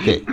Ok.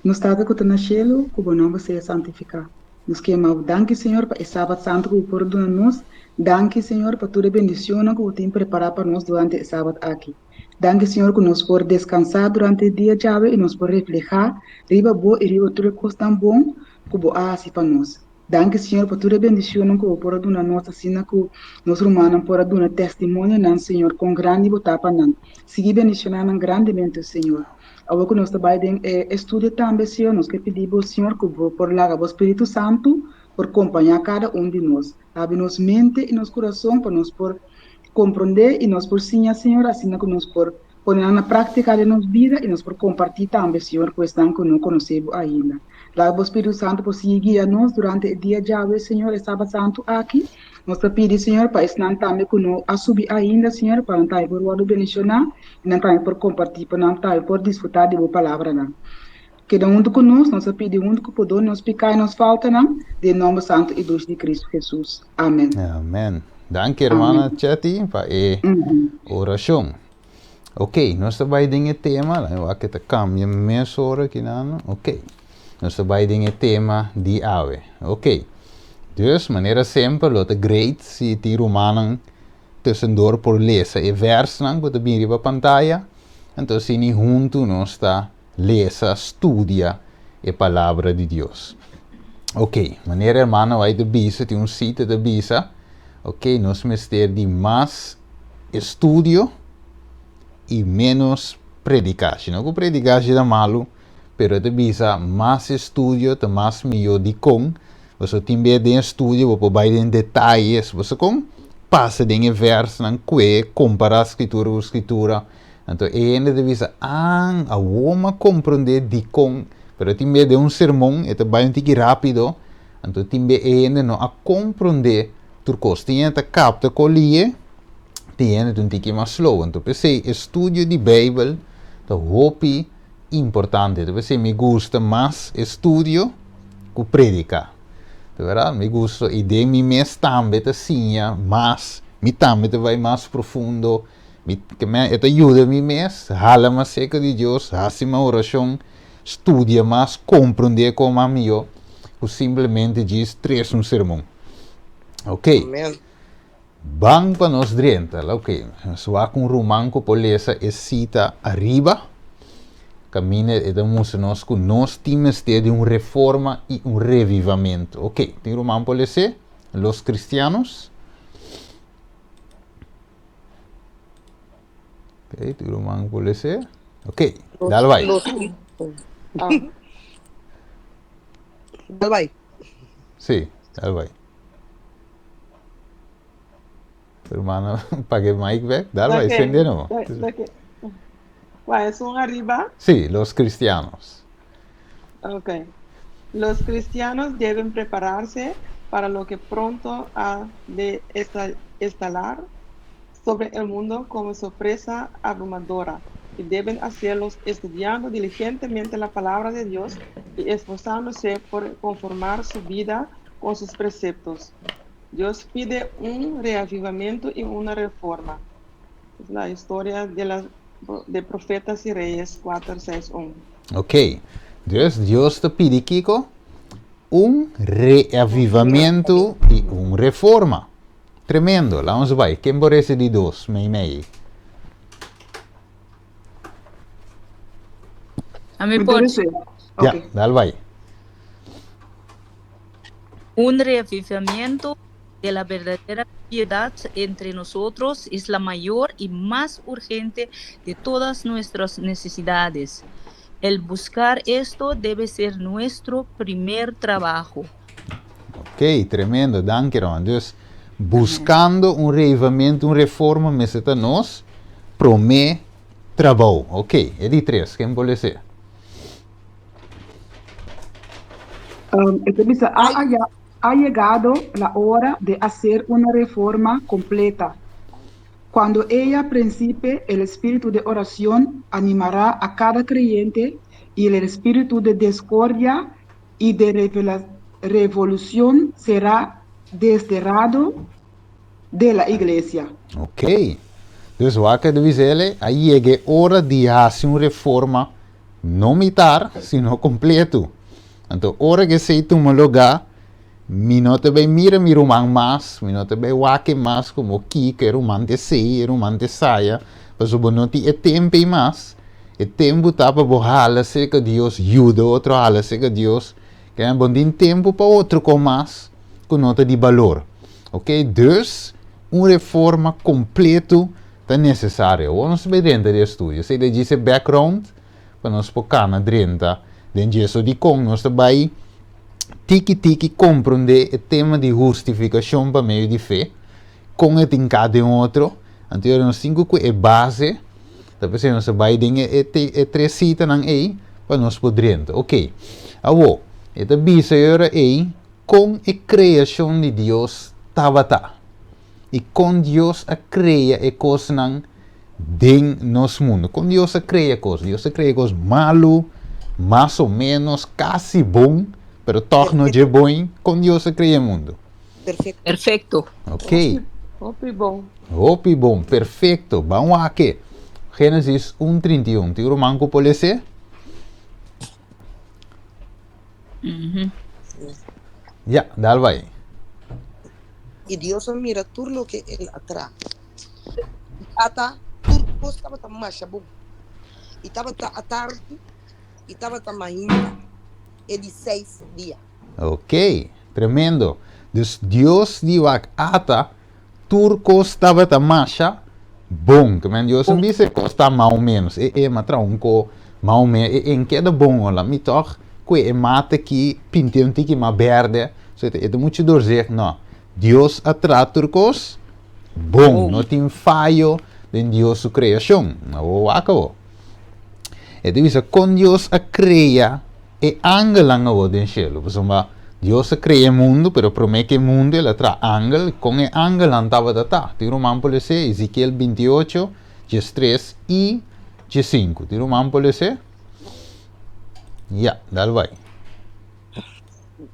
Nos Tata ku ta na shelu, ku bo nòmber sea santifiká. Nos ke yama bo danki, Señor, pa e Sabat santu ku bo por duna nos. Danki, Señor, pa tur e bendicionnan ku bo tin prepará pa nos durante e Sabat aki. Danki, Señor, ku nos por deskansá durante e dia djawe i nos por reflehá riba bo i riba tur e kosnan bon ku bo a hasi pa nos. Danki, Señor, pa tur e bendicionnan ku bo por a duna nos asina ku nos rumannan por a duna testimonionan, Señor, kon grandi bo ta pa nan. Sigui bendicioná nan grandemente, Señor. Awor ku nos ta bai den e estudio tambe, Señor, nos ke pidi bo, Señor, ku bo por laga bo Spiritu Santu por kompañá kada un di nos. Habri nos mente i nos kurason pa nos por komprondé i nos por siña, Señor, asina ku nos por pone nan na práktika den nos bida i nos por kompartí tambe, Señor, ku esnan ku no konosé bo ainda. Laga bo Spiritu Santu por sigui guia nos durante e dia djawe, Señor, e Sabat Santu aki. Nos ta pidi, Señor, pa esnan tambe ku no a subi ainda, Señor, pa nan tambe por wòrdu bendishoná i nan tambe por kompartí, pa nan tambe por disfrutá di bo palabranan. Keda huntu ku nos, nos ta pidi huntu ku pordon nos piká i nos faltanan, den e nòmber santu i dushi di Kristu Hesus. Amen. Amen. Danki hermana Chetty pa e orashon. Ok, nos ta bai den e tema, laat me wak ke ta kambia mesora aki nan. Ok, nos ta bai den e tema di awe. Ok, dus manera semper lo ta great si tin rumannan tussendoor por lesa e versnan ku ta bin riba pantaya, anto asina huntu nos ta lesa, studia e palabra di Dios. Ok, manera hermana White ta bisa, tin un cita ta bisa, ok, nos mester di mas estudio i ménos predikashi. No ku predikashi ta malu, pero e ta bisa mas estudio ta mas mihó. Dikon? Pasobra tin bes den estudio bo por bai den detayes. Bo sa kon pasa den e vèrsnan kue, kompará skritura ku skritura. Anto e hende ta bisa, An, awor mi a komprondé dikon. Pero tin bes den un sermon e ta bai un tiki rápido, anto tin bes e hende no a komprondé tur kos. Tin hende ta kapta kon lié, tin hende ta un tiki mas slow. Anto p'esei e studio di Beibel ta hopi importante. Ta p'esei mi gusta mas e studio ku prediká. Ta bèrdat? Mi gusta i den mi mes tambe ta siña mas, mi tambe ta bai mas profundo. Mi ke men e ta yuda mi mes hala mas serka di Dios, hasi mas orashon, studia mas, komprondé kon mas mihó ku simplemente djis tres un sermon. Ok. Amen. Ban pa nos drenta. Ok. Nos wak un ruman ku por lesa e sita ariba. Kaminda e ta mustra nos ku nos tin mester di un reforma i un revivamentu. Ok. Tin ruman por les'é? Los cristianos. Ok, tu ruman por lese. Ok, dal bai. Los, ah. Dal bai. Sí, dal bai. Hermano, pague mic back. Dal bai, Ok. sende no. De ¿Cuál es un arriba? Sí, los cristianos. Ok. Los cristianos deben prepararse para lo que pronto ha de estalar sobre el mundo como sorpresa abrumadora y deben hacerlo estudiando diligentemente la palabra de Dios y esforzándose por conformar su vida con sus preceptos. Dios pide un reavivamiento y una reforma. Es la historia de, la, de Profetas y Reyes 4, 6, 1. Ok. Dus Dios ta pidi kiko? Un reavivamentu i un reforma. Tremendo. Laat ons bai. Ken por ese di dos? Mei mei. A mi por. Ja, dal bai. Un reavivamiento de la verdadera piedad entre nosotros es la mayor y más urgente de todas nuestras necesidades. El buscar esto debe ser nuestro primer trabajo. Ok, tremendo, danki Ron. Dus, buscando un reavivamiento, un reforma, mester ta nos promé trabou. Ok, e di tres, ken por lese? E ta bisa, a, ha llegado la hora de hacer una reforma completa. Cuando ella principe, el espíritu de oración animará a cada creyente y el espíritu de discordia y de revolución será desterrado de la iglesia. Ok. Dus wak e bisa ele, a yega e ora di hasi un reforma no mitar, sino kompleto. Anto ora ku esei tuma lugá, mi no ta bai mira mi ruman mas, mi no ta bai wak e mas komo kiko e ruman ta esei, e ruman ta esaya, pasobra bo no tin e tempu ei mas. E tempu ta pa bo hala serka Dios, yuda otro hala serka Dios. Kende bo no tin tempu pa otro kos mas ku no ta di balor. Ok, dus un reforma kompleto ta nesesario. Awor nos ta bai drenta di e studio. Esei ta djis e background pa nos por kana drenta den dje. So dikon nos ta bai tiki tiki komprondé e tema di hustifikashon pa medio di fe, kon e tin ka den otro. Anto yora nos tin ku ku e base, ta p'esei nos ta bai den e e tres sitanan ei pa nos por drenta. Ok, awor e ta bisa yora ei kon e kreashon di Dios tabata i kon Dios a krea e kosnan den nos mundu. Kon Dios a krea kos? Dios a krea kos malu, mas o ménos, kasi bon, pero tòg no dje bon. Kon Dios a krea e mundu? Perfecto. Perfecto. Ok. Hopi bon. Hopi bon, perfecto. Ban wak. Génesis 1, 31. Tin ruman ku por lese? Ya, dal bai. I Dios a mira tur loke el a traha, i ata, tur kos tabata masha bon. I tabata atardi i tabata mainta, e di seis dia. Ok, tremendo. Dus Dios di wak ata tur kos tabata masha bon. Ke men Dios no bisa e kos ta mas o menos. E e ma traha un ko mas o menos. E en keda bon hola. Mi tòg kue e mata aki pinté un tiki mas bèrdè. So e ta muchu doorzicht. No. Dios a traha tur kos bon. No tin fayo den Dios su kreashon. Awor wak awor. E ta bisa kon Dios a krea E angelnan awor den shelu, pasobra Dios a krea e mundu, pero promé ku e mundu el a traha angel, kon e angelnan tabata ta? Tin ruman por les'é Ezekiel 28, 13 i 15. Tin ruman por les'é? Ya, dal bai.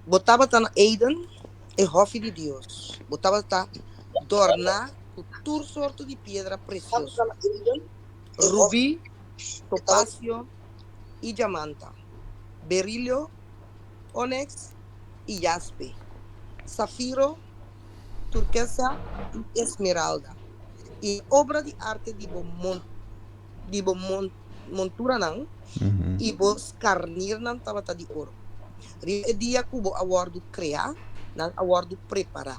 Bo tabata na Eden, e hòfi di Dios. Bo tabata dòrná ku tur sorto di piedra presioso, rubí, topasio i djamanta, berilio, oneks i jaspe, safiro, turkesa i esmeralda, i e obra di arte di bo di bo monturanan i bo skarnirnan tabata di oro. Riba e dia ku bo a wòrdu kreá, nan a wòrdu prepará.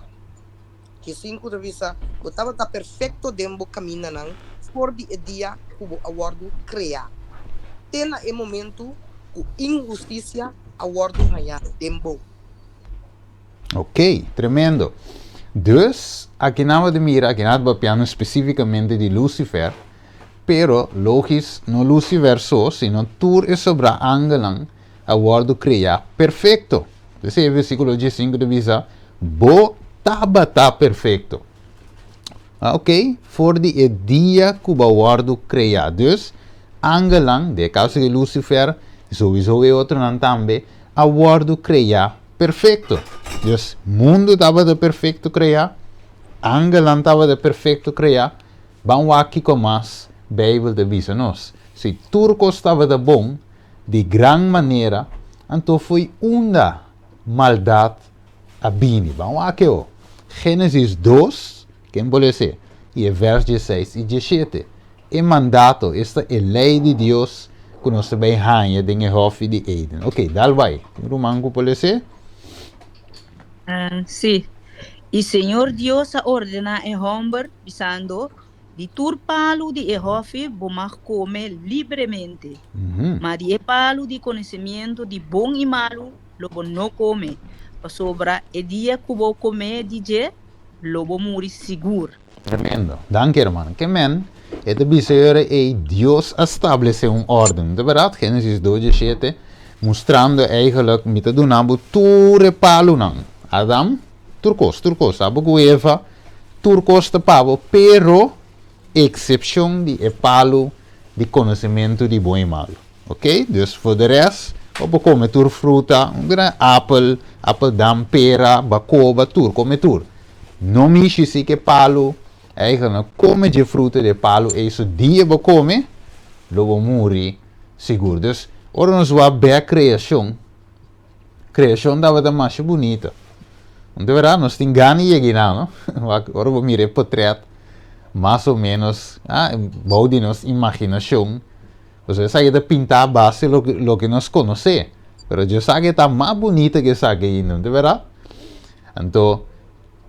Jesinku ta bisa, Bo tabata perfekto den bo kamindanan for di e dia ku bo a wòrdu kreá, te na e momentu ku inhustisia a wòrdu hañá den bo. Ok, tremendo. Dus, aki nan bo ta mira, aki nan ta papiando spesífikamente di Lucifer, pero logis no Lucifer so, sino tur e sobrá angelnan a wòrdu kreá perfekto. P'esei e versíkulo diesinku ta bisa, Bo tabata perfekto. Ah, ok, for di e dia ku bo a wòrdu kreá. Dus, angelnan, den e kaso di Lucifer, i souiso e otronan tambe, a wòrdu kreá perfekto. Dus, mundu tabata perfekto kreá, angelnan tabata perfekto kreá. Ban wak kiko mas Beibel ta bisa nos. Si tur kos tabata bon, Di gran manera, anto fo'i unda maldat a bini? Ban wak e o. Génesis dos, ken por lese? I e vèrs dieseis i dieshete. E mandato, esta e lei di Dios ku nos ta bai haña den e hòfi di Eden. Oké, dal bai. Tin ruman ku por lese? Sí. I Señor Dios a ordená e hòmber, bisando, Di tur palu di e hòfi bo mag kome libremente, ma di e palu di konosemiento di bon i malu lo bo no kome, pasobra e dia ku bo kome di dje, lo bo muri sigur. Tremendo. Danki hermano. Ke men, e ta bisa e ora ei Dios a stablesé un órden. No ta bèrdat? Génesis dos diesshete, mustrando eigenlijk, mi ta duna bo tur e palunan. Adam, tur kos, tur kos. Abo ku Eva, Tur kos ta pa bo, pero eksepshon di e palu di konosementu di bon i malu. Ok? Dus for de rest, bo por kome tur fruta, un gran apel, apeldam, pera, bakoba, tur, kome tur. No mishi si ku e palu. Eigenlijk no kome dje fruta di e palu ei, so dia bo kome, lo bo muri sigur. Dus, ora nos wak bek kreashon, kreashon tabata masha bunita. No ta berdad? Nos tin gana di yega einan, no? Wak, ora bo mira e potret, mas o menos, ah, bou di nos imaginashon, pasobra esaki ta pintá a base loke, loke nos konosé. Pero Dios sa ke ta mas bunita ke esaki ainda, no ta berdad? Anto,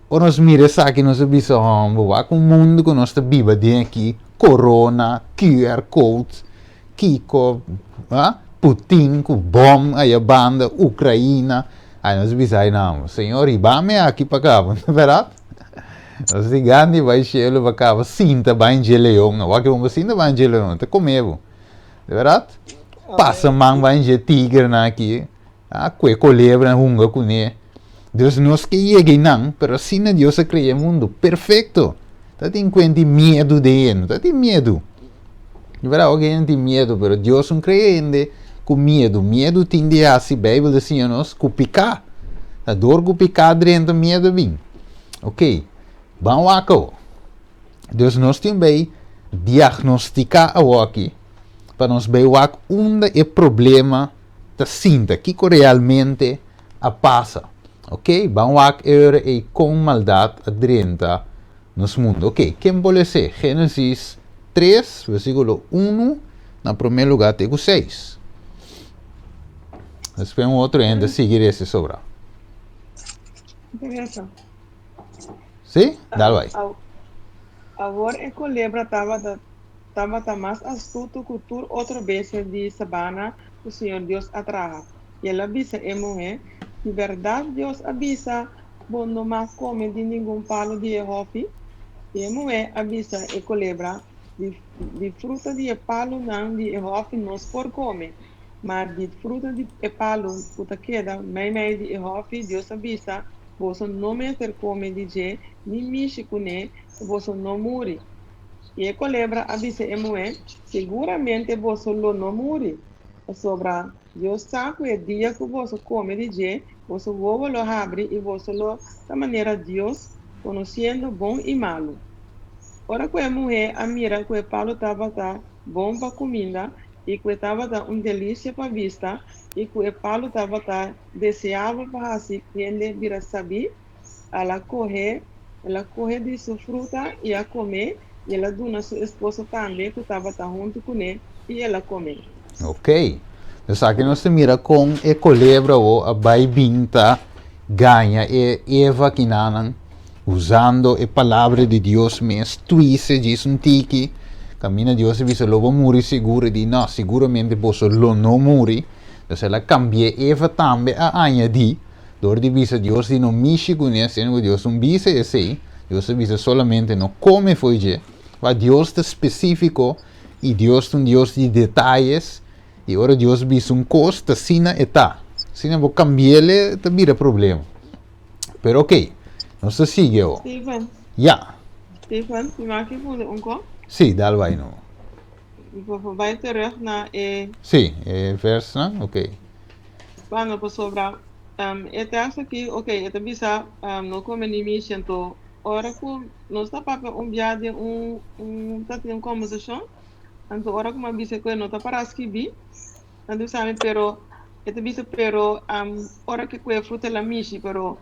Ora nos mira esaki nos a bisa, Homber, wak un mundu ku nos ta biba den aki, corona, QR code, kiko, ha, Putin ku bom aya banda, Ukraina. Ai nos a bisa, ai nan, Señor hiba mi aki pa kaba, no ta bèrdat? Nos tin gana di bai shelu pa kaba sinta bai dje leon, awor ki bo sinta bai dje leon, ta kome bo, ta bèrdat? Pasa man bai dje tigernan aki. A kue kolebra hunga kuné. Dus nos ke yega einan, pero asina Dios a krea e mundu, perfekto. Ta tin kuenta di miedu den e, no ta tin miedu. Di bèrdat hopi hende tin miedu, pero Dios no krea hende ku miedu. Miedu tin di hasi, Beibel ta siña nos, ku piká. Ta dor ku piká drenta miedu a bin. Oke, ban wak awo. Dus nos tin bai diagnostiká awoki pa nos bai wak unda e problema ta sinta kiko realmente a pasa. Ok, ban wak e ora ei kon maldat a drenta nos mundu. Ok, ken por les'é? Génesis 3, versíkulo 1 na promé lugá te ku 6. Despues un otro hende sigui rese sobra. Interesa. Sí? Dal bai. Awor e kolebra tabata Tabata mas astuto ku tur otro bestia di sabana ku Señor Dios a traha. I el a bisa e muhé, Di bèrdat Dios a bisa, Bo no mag kome di ningun palu di e hòfi? I e muhé a bisa e kolebra, Di di fruta di e palunan di e hòfi nos por kome, ma di fruta di e palu ku ta keda meimei di e hòfi, Dios a bisa, Boso no mester kome di dje ni mishi kuné, pa boso no muri. I e kolebra a bisa e muhé, Siguramente boso lo no muri, pasobra Dios sa ku e dia ku boso kome di dje, boso wowo lo habri i boso lo ta manera Dios, konosiendo bon i malu. Ora ku e muhé a mira ku e palu tabata bon pa kuminda i ku e tabata un delisia pa bista i ku e palu tabata deseabel pa hasi hende bira sabí, El a kohe, el a kohe di su fruta i a kom'é, i el a duna su esposo tambe ku tabata huntu kuné, i el a kom'é. Ok. Dus aki nos ta mira kon e kolebra awo a bai bin ta gaña e Eva kinanan usando e palabra di Dios mes, twise djis un tiki, kaminda Dios a bisa lo bo muri sigur, e di no, siguramente boso lo no muri. Dus el a kambi'é, Eva tambe a añadí. Dor di bisa Dios di no mishi kuné, siendo ku Dios no bisa esei, Dios ta bisa solamente no kome fo'i dje. Wak Dios ta spesífiko i Dios ta un Dios di detayes, i ora Dios bisa un kos ta asina e ta. Asina bo kambi'el ta bira problema. Pero oke, nos ta sigui awor. Steven. Ya. Steven, mi mag pone un kos? Sí, dal bai no. Bo bai terug na e. Sí, e versnan, oke. Bueno, pasobra e teksto aki, ok, e ta bisa no kome ni mishi, anto ora ku nos ta papia un bia den un un ta tin un kombersashon, anto ora ku mi a bisa ku e no ta para skibí, nan ta bisa mi pero e ta bisa pero ora ke ku e fruta el a mishi, pero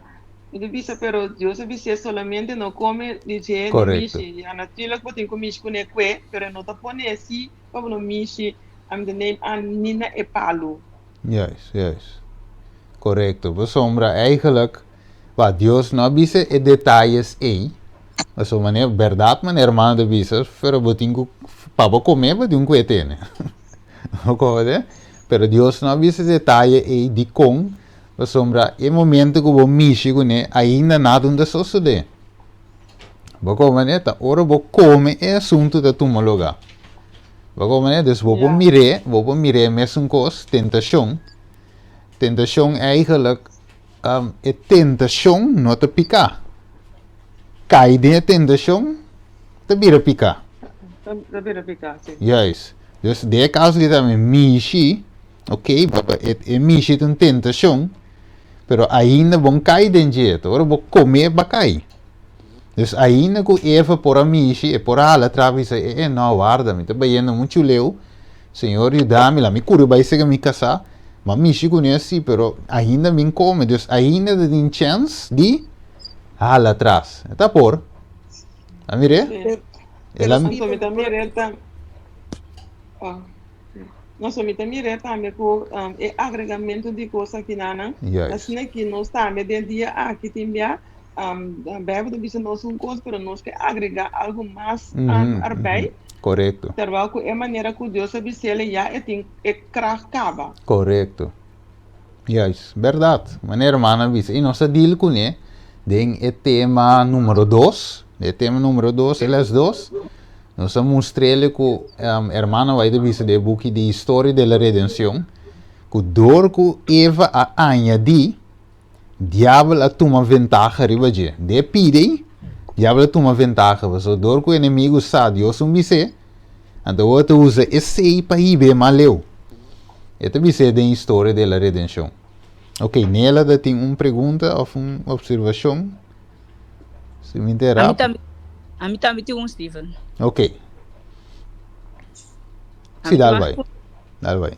mi ta bisa pero Dios a bis'é solamente no kome di dje ni mishi, ya naturlijk bo tin ku mishi kuné kue, pero e no ta pone si pa bo no mishi the name ni na e palu. Juist, juist. Korekto. Pasobra eigenlijk, wa, Dios no a bisa e detayes ei. Pasobra manera, bèrdat manera hermano ta bisa, pero bo tin ku, pa bo kome bo tin ku e tene. Bo komprende? Pero Dios no a bisa e detaye ei dikon, pasobra e momento ku bo mishi kuné ainda nada no ta sosodé. Bo komprende? Ta ora bo kome e asuntu ta tuma lugá. Bo komprende? Dus bo por mir'é, bo por mir'é mesun kos, tentashon. Tentashon eigenlijk, e tentashon no ta piká. Kai den e tentashon ta bira piká. Ta bira piká, si. Juist. Dus den e kaso aki tambe mishi, ok, e mishi ta un tentashon, pero ainda bo no kai den dje. Ta ora bo kome bo a kai. Dus ainda ku Eva por a mishi, e por a hala atrás bisa, e e no, warda, mi ta bayendo muchu leu, Señor yuda mi, la mi kuri bai sega mi kasá, m'a mishi kuné sí, pero ainda mi kome, dus ainda ta tin chèns di hala atras. E ta por. A mir'é? Sí. El a. Anto mi ta mir'é tam. Oh. No so mi ta mir'é tambe ku e agregamentu di kos akinanan, Juist. asina ki nos tambe den dia aki tin bia Bijbel ta bisa nos un kos, pero nos ke agregá algu mas erbij. Korekto. Terwijl ku e manera ku Dios a bis'el ya e tin e kracht kaba. Korekto. Juist. Bèrdat. Manera hermana a bisa. I nos a deal kuné den e tema numero dos. Den e tema numero dos, e les dos. Nos a mustr'el ku hermana White a bisa den e buki di Historia de la Redención, ku dor ku Eva a añadí, Diabel a tuma ventaha riba dje. De pidi, diabel a tuma ventaha. Pasobra dor ku enemigu sa Dios un bis'é, anto awor e ta usa esei pa hib'é mas leu. E ta bis'é den historia de la redenshon. Ok, Nela ta tin un pregunta òf un opservashon? Si mi A mi interap. tambe, a mi tambe tin un, Steven. Ok. A Si, mi dal tin bai. Dal bai.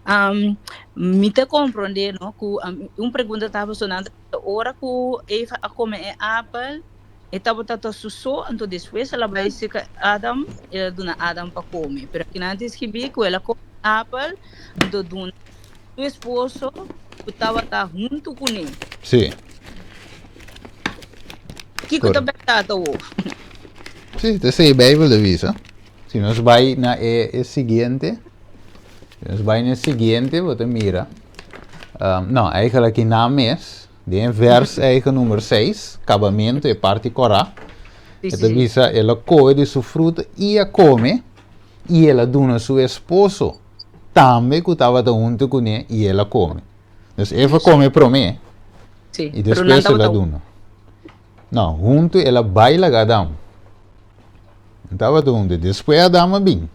Um, mi ta comprende, no, cu um, un pregunta taba sonando, ora cu Eva a come e apel, e tabata ta su so, anto despues el a bai cerca Adam, el a duna Adam pa come. Pero aki nan ta escribi cu el a come apel, anto duna su esposo cu tabata hunto cune. Sí. Kico ta Correcto. berdad awo? Sí, ta esei Bijbel ta bisa. Si nos bai na e, e siguiente, si nos bai na e siguiente, bo ta mira, um, no, eigenlijk aki na mes, den e vers eigen nummer 6, kabamentu, e parti kòrá, Sí, e sí, ta sí. bisa, el a kohe di su fruta i a kome, i el a duna su esposo tambe ku tabata huntu kuné, i el a kome. Dus Eva kome promé, Sí, i pero nan despues el a tabata duna. No, huntu el a bai laga Adam. Nan tabata huntu. Despues Adam a bin.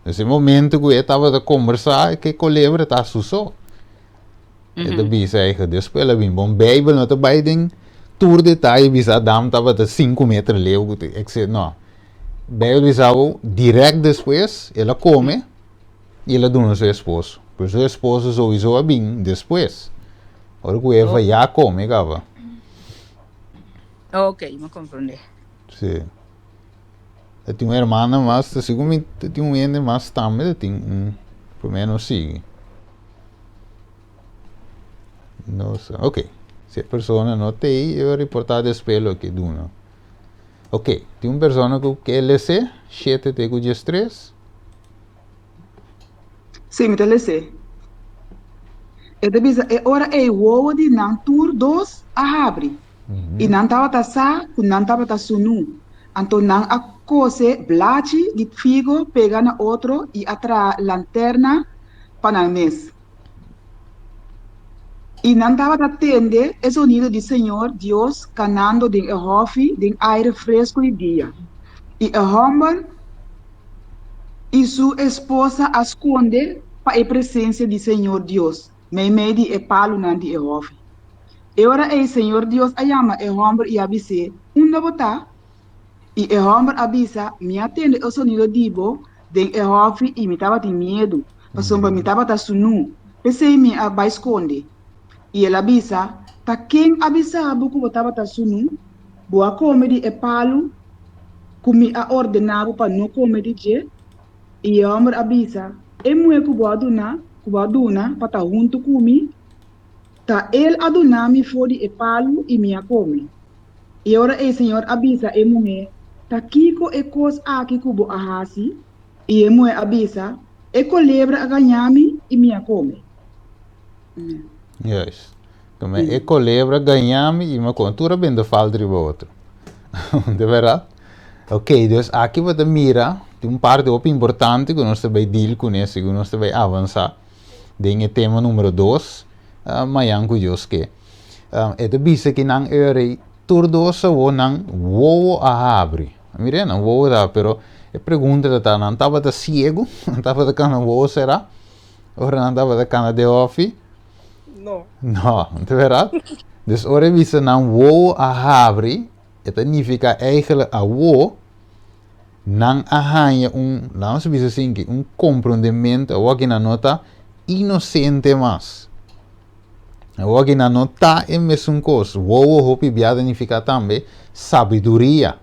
Pues e momento ku e tabata kombersá ku e kolebra ta su so. E ta bisa eigen, despues el a bin. Bon, Beibel no ta bai den tur detaye bisa Adam tabata sinku meter leu, etc. No. Beibel bisa bo dirèkt despues el a kome i el a duna su esposo. Pero su esposo souiso a bin despues. Ora ku Eva ya a kome kaba. Ok, mi a komprendé. Sí. Ta tin un hermana mas, ta sigur mi ta tin un hende mas tambe ta tin un, promé nos sigui. Nos, ok, si e persona no ta ei, e a reportá despues loke duna. Ok, tin un persona ku ke lese shete te ku diestres. Sí, mi ta lese. E ta bisa, E ora ei wowo di nan tur dos a habri, i nan tabata sa ku nan tabata sunú. Anto nan a kose blachi di figo pega na otro i a traha lanterna pa nan mes. I nan tabata tende e zonido di Señor Dios kanando den e hòfi den aire fresku di dia. I e hòmber i su esposa a skonde pa e presensia di Señor Dios meimei di e palunan di e hòfi. E ora ei Señor Dios a yama e hòmber i a bis'é, Unda bo ta? I e hòmber a bisa, Mi a tende e sonido di bo den e hòfi i mi tabatin miedu, pasobra mi tabata sunú, p'esei mi a bai skonde. I el a bisa, Ta ken a bisa bo ku bo tabata sunú? Bo a kome di e palu ku mi a ordená bo pa no kome di dje? I e hòmber a bisa, E muhé ku bo a duna, ku bo a duna pa ta huntu ku mi, ta el a duna mi for di e palu i mi a kome. I e ora ei Señor a bisa e muhé, Ta kiko e kos aki ku bo a hasi? I e muhé a bisa, E kolebra a gañá mi i mi a kome. Amen. Juist. Kome e kolebra gañá mi i mi a kome. Tur a bende falta riba otro. De bèrdat? Ok, dus aki bo ta mira tin un parti hopi importante ku nos ta bai deal kuné segun nos ta bai avansá den e tema numero dos, mañan ku Dios ke. E ta bisa ki nan eur tur dos awor nan wowo a habri. Mira, nan wowo ta habri, pero e pregunta ta ta, nan tabata siegu? Nan tabata kana wowo será ora nan tabata kana den hòfi? No. No, ta bèrdat? Dus ora e bisa nan wowo a habri. E ta nifiká eigenlijk awor nan a haña un, laat nos bisa asinki, un komprondementu, awor aki nan no ta inosente mas. Awor aki nan no ta e mesun kos. Wowo hopi bia ta nifiká tambe sabiduria.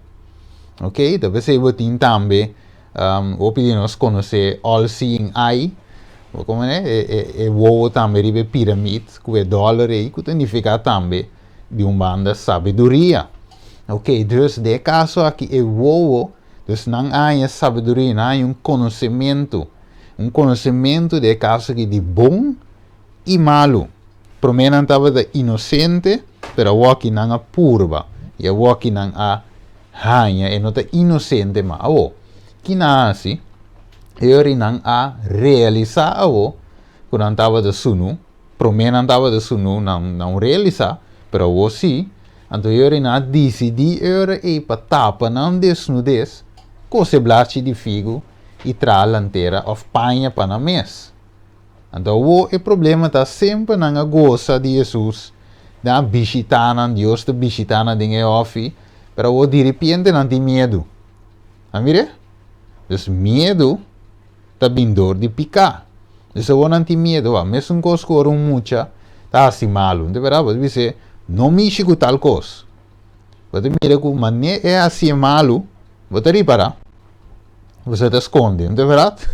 Ok, ta p'esei bo tin tambe, hopi di nos konosé all seeing eye, komo e, e wowo tambe riba e piramid ku e dòler ei, ku ta nifiká tambe di un banda sabiduria. Ok, dus den e kaso aki e wowo, dus nan a haña sabiduria, nan a haña un konosementu, un konosementu den e kaso aki di bon i malu. Promé nan tabata inosente, pero awoki nan a purba i awoki nan a haña e no ta inosente mas. Awo, ki nan a hasi? E ora nan a realisá awo ku nan tabata sunu. Promé nan tabata sunu, nan no realisá, pero awo sí. Anto e ora nan a disidí e ora ei pa tapa nan desnudes, kose blachi di figu i traha lantera òf paña pa nan mes. Anto awor e problema ta semper nan a gosa di Hesus, nan a bishita nan, Dios ta bishita nan den e hòfi, pero awor diripiente nan tin miedu. A mira? Dus miedu ta bin dor di piká. Dus awor nan tin miedu. Wak, mesun kos ku ora un mucha ta hasi malu, no ta bèrdat? Bo ta bis'é, no mishi ku tal kos. Bo ta mira ku manera e hasié malu, bo ta ripará. Boso ta skonde, no ta bèrdat?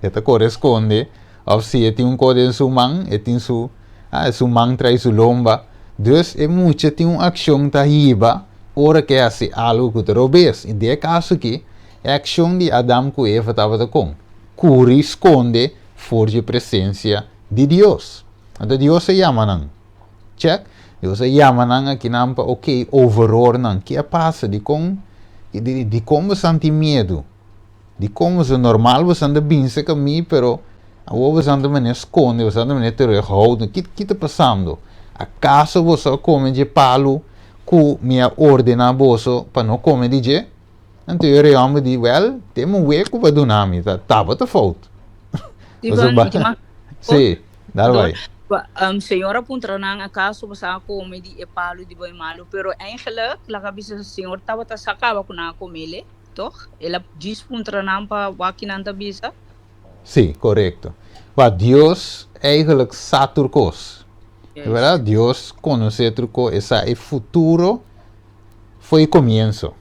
E ta kore skonde, òf si e tin un kos den su man, e tin su, ah, su man trae su lomba. Dus e mucha tin un akshon ta hiba ora ku e hasi algu ku ta robes. I den e kaso aki, e akshon di Adam ku Eva tabata kon? Kuri skonde for dje presensia di Dios. Anto Dios a yama nan. Check. Dios a yama nan akinan pa ok overhoor nan. Ki a pasa? Dikon dikon bosan tin miedu? Dikon boso normal bosan ta binse ka mi pero awor bosan ta manera skonde, bosan ta manera terughoudend. Ki ki ta pasando? Akaso boso a kome dje palu ku mi a ordena boso pa no kome di dje? Anto e rei homber di, Wèl, te muhé ku bo a duna mi ta tabata fout. Steven, Sí, dal bai. Señor a puntra nan, Akaso bo sa kome di e palu di bon i malu? Pero eigenlijk, laga bisa, Señor tabata sa kaba ku nan a komele, tòg? El a djis puntra nan pa wak ki nan ta bisa. Sí, korekto. Wak, Dios eigenlijk sa tur kos. Bèrdat? Dios konosé tur kos, e sa e futuro foi e komienso.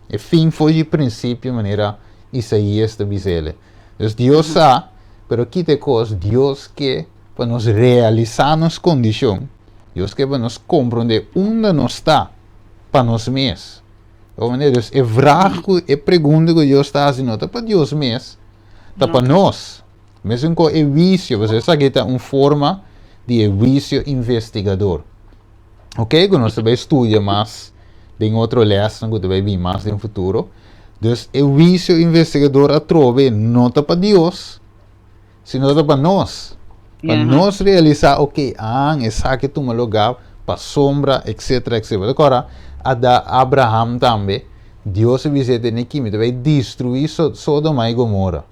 E fin foi di prinsipio, manera Isaías ta bisa el. Dus Dios sa, pero kita e kos, Dios ke pa nos realisá nos kondishon, Dios ke pa nos komprondé unda nos ta pa nos mes. Dus e vraag ku, e pregunta ku Dios ta hasi no ta pa Dios mes, ta pa nos. Mesun ku e huisio, pasobra esaki ta un forma di e huisio investigador. Ok, ku nos ta bai studia mas den otro lesnan ku ta bai bin mas den futuro. Dus e huisio investigador atrobe no ta pa Dios, sino ta pa nos. Pa nos realisá, ok, an esaki tuma lugá pasobra, etcetera, etcetera. Bo ta kòrda Ada, Abraham tambe, Dios a bis'é tene ki mi ta bai destruí Sodoma i Gomora.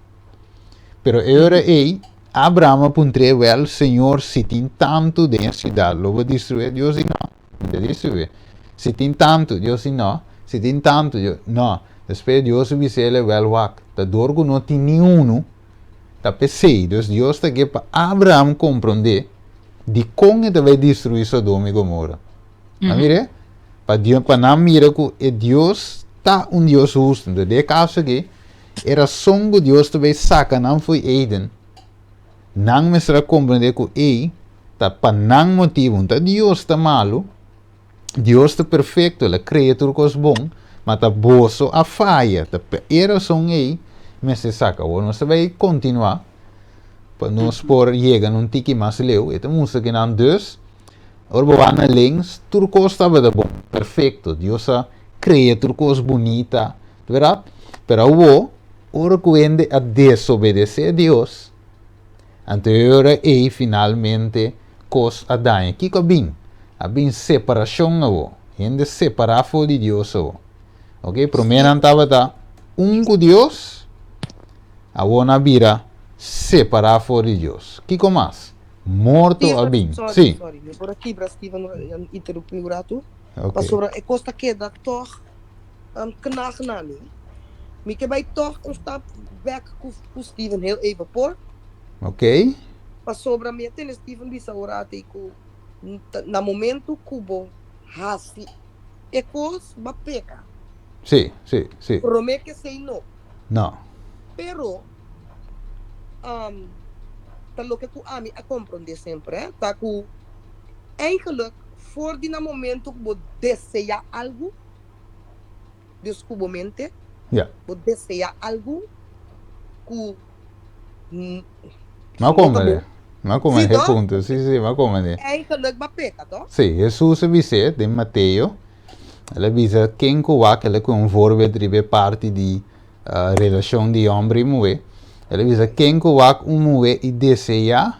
Pero e ora ei, Abraham a puntr'é, Wèl, Señor, si tin tantu den e siudat, lo bo destruí? Dios di, Nò, mi ta destruí. Si tin tantu, Dios di, Nò, si tin tantu, Dios, Nò. Despues Dios a bis'é, Wèl, wak, ta dor ku no tin niunu, ta p'esei. Dus Dios ta ke pa Abraham komprondé dikon e ta bai destruí Sodoma i Gomora. A mir'é? Pa Dios, pa nan mira ku e Dios ta un Dios hustu. Den e kaso aki, E rason ku Dios ta bai saka nan fo'i Eden, nan mester a komprendé ku ei ta pa nan motibu. No ta Dios ta malu, Dios ta perfekto, el a krea tur kos bon, ma ta boso a faya. Ta pa e rason ei mester saka. Awor nos ta bai kontinuá pa nos por yega na un tiki mas leu. E ta mustra ku nan dus, ora bo wak na links, tur kos tabata bon, perfekto. Dios a krea tur kos bunita. Verdad? Pero awo, ora ku hende a desobedesé Dios, anto e ora ei finalmente kos a daña. Kiko a bin? A bin separashon awo. Hende separá for di Dios awo. Ok, promé nan tabata un ku Dios, awo nan a bira separá for di Dios. Kiko mas? Morto a Steven, bin. sorry, Sí. sorry. Mi por a kibra Steven, interrumpí un ratu. Ok. Pasobra e kos ta keda tòg. Knag na mi. Mi ke bai tòg un stap bèk ku Steven heel even por. Ok. Pasobra mi a tende Steven bisa ora atei ku na momento ku bo hasi e kos bo a peka. Sí, sí, sí. Promé ke esei no. No. Pero ta loke ku ami a komprondé semper eh ta ku eigenlijk for di na momento ku bo deseá algu, Dus ku bo mente, bo desea algu ku no ta bo. M'a komprendé e punto. Sí, sí, m'a komprendé. Eigenlijk b'a peka, to? Sí, Hesus a bis'é den Mateo, el a bisa ken ku wak, el a kue un voorbeeld riba e parti di relashon di hòmber i muhé, el a bisa ken ku wak un muhé i deseá,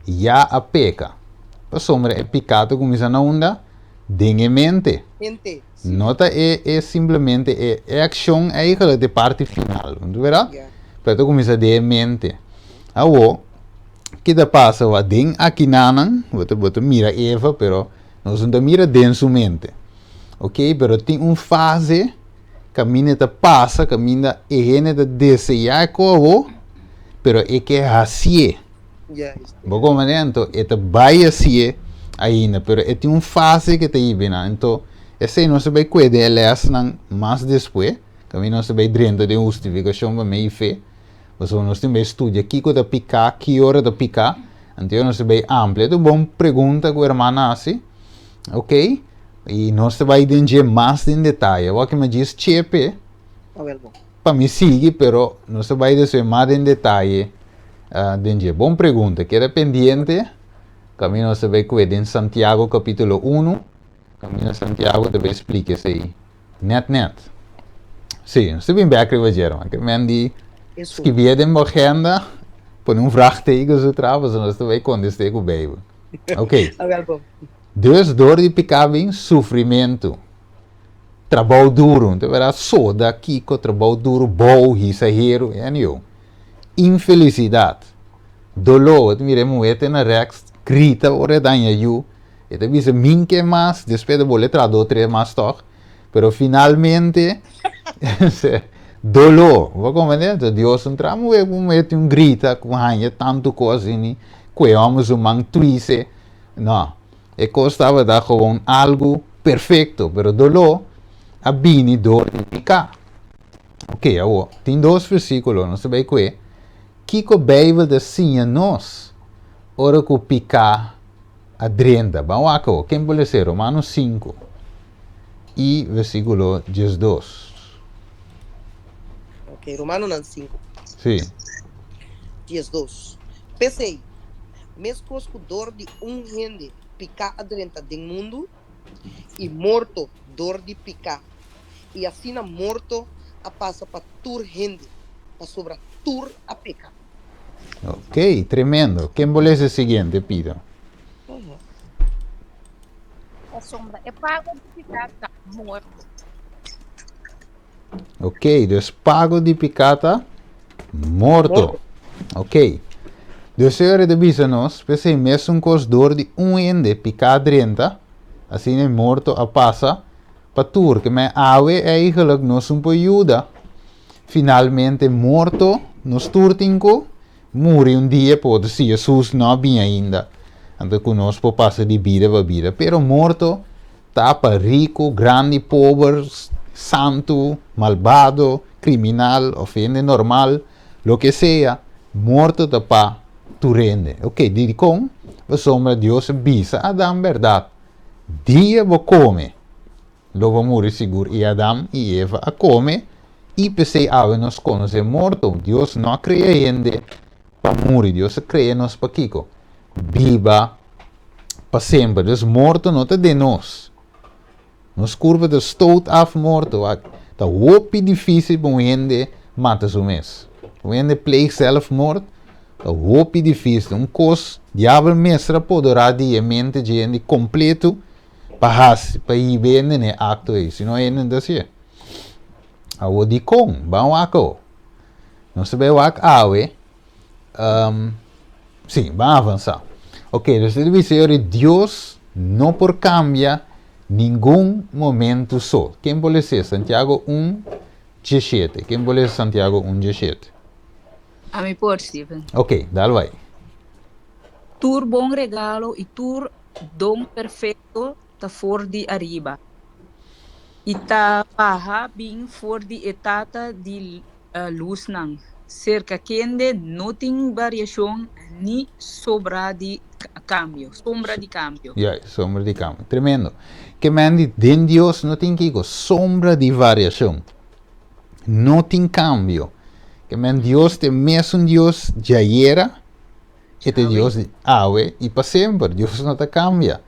ya a peka. Pasobra e piká ta kuminsá na unda? Den e mente. Mente, si. No ta e e simplemente e e accion eigenlijk ta e parti final, bo ta wera? Ja. Pero ta cuminsa den e mente. Awo, ki ta pasa wa den akinanan, bo ta bo ta mira Eva, pero nos no ta mira den su mente. Ok, pero tin un fase kaminda e ta pasa, kaminda e hende ta desea e ko awo, pero e ke hacié. Juist. Bo comprende? Anto e ta bai hacié ainda, pero e tin un fase ke ta hiba nan. Anto esei nos ta bai kue den e lèsnan mas despues, kaminda nos ta bai drenta den hustifikashon pa medio fe, pasobra nos tin bai studia kiko ta piká, ki ora ta piká, anto nos ta bai amplia. E ta un bon pregunta ku hermana hasi, ok, i nos ta bai den dje mas den detaye. Awor ki mi a djis chepe pa mi sigui, pero nos ta bai despues mas den detaye. Den dje. Bon pregunta. Keda pendiente. Camino nos ta bay cue den Santiago capítulo 1. Camino Santiago ta bay splica esey net net. Sí, nos ta bin bek riba dje, herman. Ke men di skibie den bo agenda, pone un vraagteken zo tra, pasobra nos ta bay conteste cu Bijbel. Ok. Dus door di pica bin sufrimento. Trabou duro. Ta bera soda, kiko, trabou duro, bou, hisa heru, anyhow. Infelisidat, doló, bo ta mira e muhé te na rèks grita ora e daña yu, e ta bisa min ke mas, despues ta bolbe traha dos tres mas tòg, pero finalmente doló, bo a komprendé? Enton Dios no traha muhé ku muhé tin un grita ku haña tantu kos asina, ku e hòmber su man twise, no, e kos tabata gewoon algu perfekto, pero doló a bini dor di piká. Ok, awor, tin dos versíkulo, nos ta bai kue. Kiko Beibel ta siña nos ora ku piká a drenta? Ban wak awor, ken por lesa? Romanos 5 i versíkulo 12. Ok, Romanonan 5. Sí. 12. P'esei, meskos ku dor di un hende piká a drenta den mundu, i morto dor di piká, i asina morto a pasa pa tur hende, pasobra tur a peka. Ok, tremendo. Ken bo lesa e siguiente, pido? Pasobra e pago di piká ta morto. Ok, dus pago di piká ta morto. Ok. Dus Señor ta bisa nos, p'esei mesun kos dor di un hende piká drenta, asina e morto a pasa pa tur. Ke men awe eigenlijk nos un por yuda. Finalmente morto nos tur tin ku muri un dia por otro si Jesus no a bin ainda. Anto ku nos por pasa di bida pa bida. Pero morto Ta pa riku, grandi, pober, santu, malbado, kriminal òf hende normal, loke sea, morto ta pa tur hende. Oke, dikon? Pasobra Dios a bisa Adam bèrdat, Dia bo kome, lo bo muri sigur. I Adam i Eva a kome, i p'esei awe nos konosé morto. Dios no a krea hende pa muri, Dios a krea nos pa kiko? Biba pa semper. Dus morto no ta den nos. Nos kurpa ta stoot af morto. Ta hopi difícil pa un hende mata su mes. Un hende pleeg zelfmoord, ta hopi difícil. Un kos, diabel mester a poderá di e mente dje hende kompleto pa hasi, pa hiba hende na e akto ei. Si no hende no ta hasié. Awor dikon? Ban wak awor. Nos ta bai wak awe. Um, sí, ban avansa. Ok, dus dit bisa yori Dios no por cambia Ningun momento so. Ken por lesa Santiago 1, 17? Ken por lesa Santiago 1, 17? Ami por, Steven. Ok, dal bai. Tur bon regalo i tur don perfekto ta for di ariba, i ta baha bin for di e Tata di lusnan, serka kende no tin variashon ni sobra di kambio, sombra di kambio. Juist, sombra di kambio. Tremendo. Ke men di den Dios no tin kiko? Sombra di variashon. No tin kambio. Ke men Dios ta e mesun Dios djayera, e ta e Dios di awe i pa semper. Dios no ta kambia.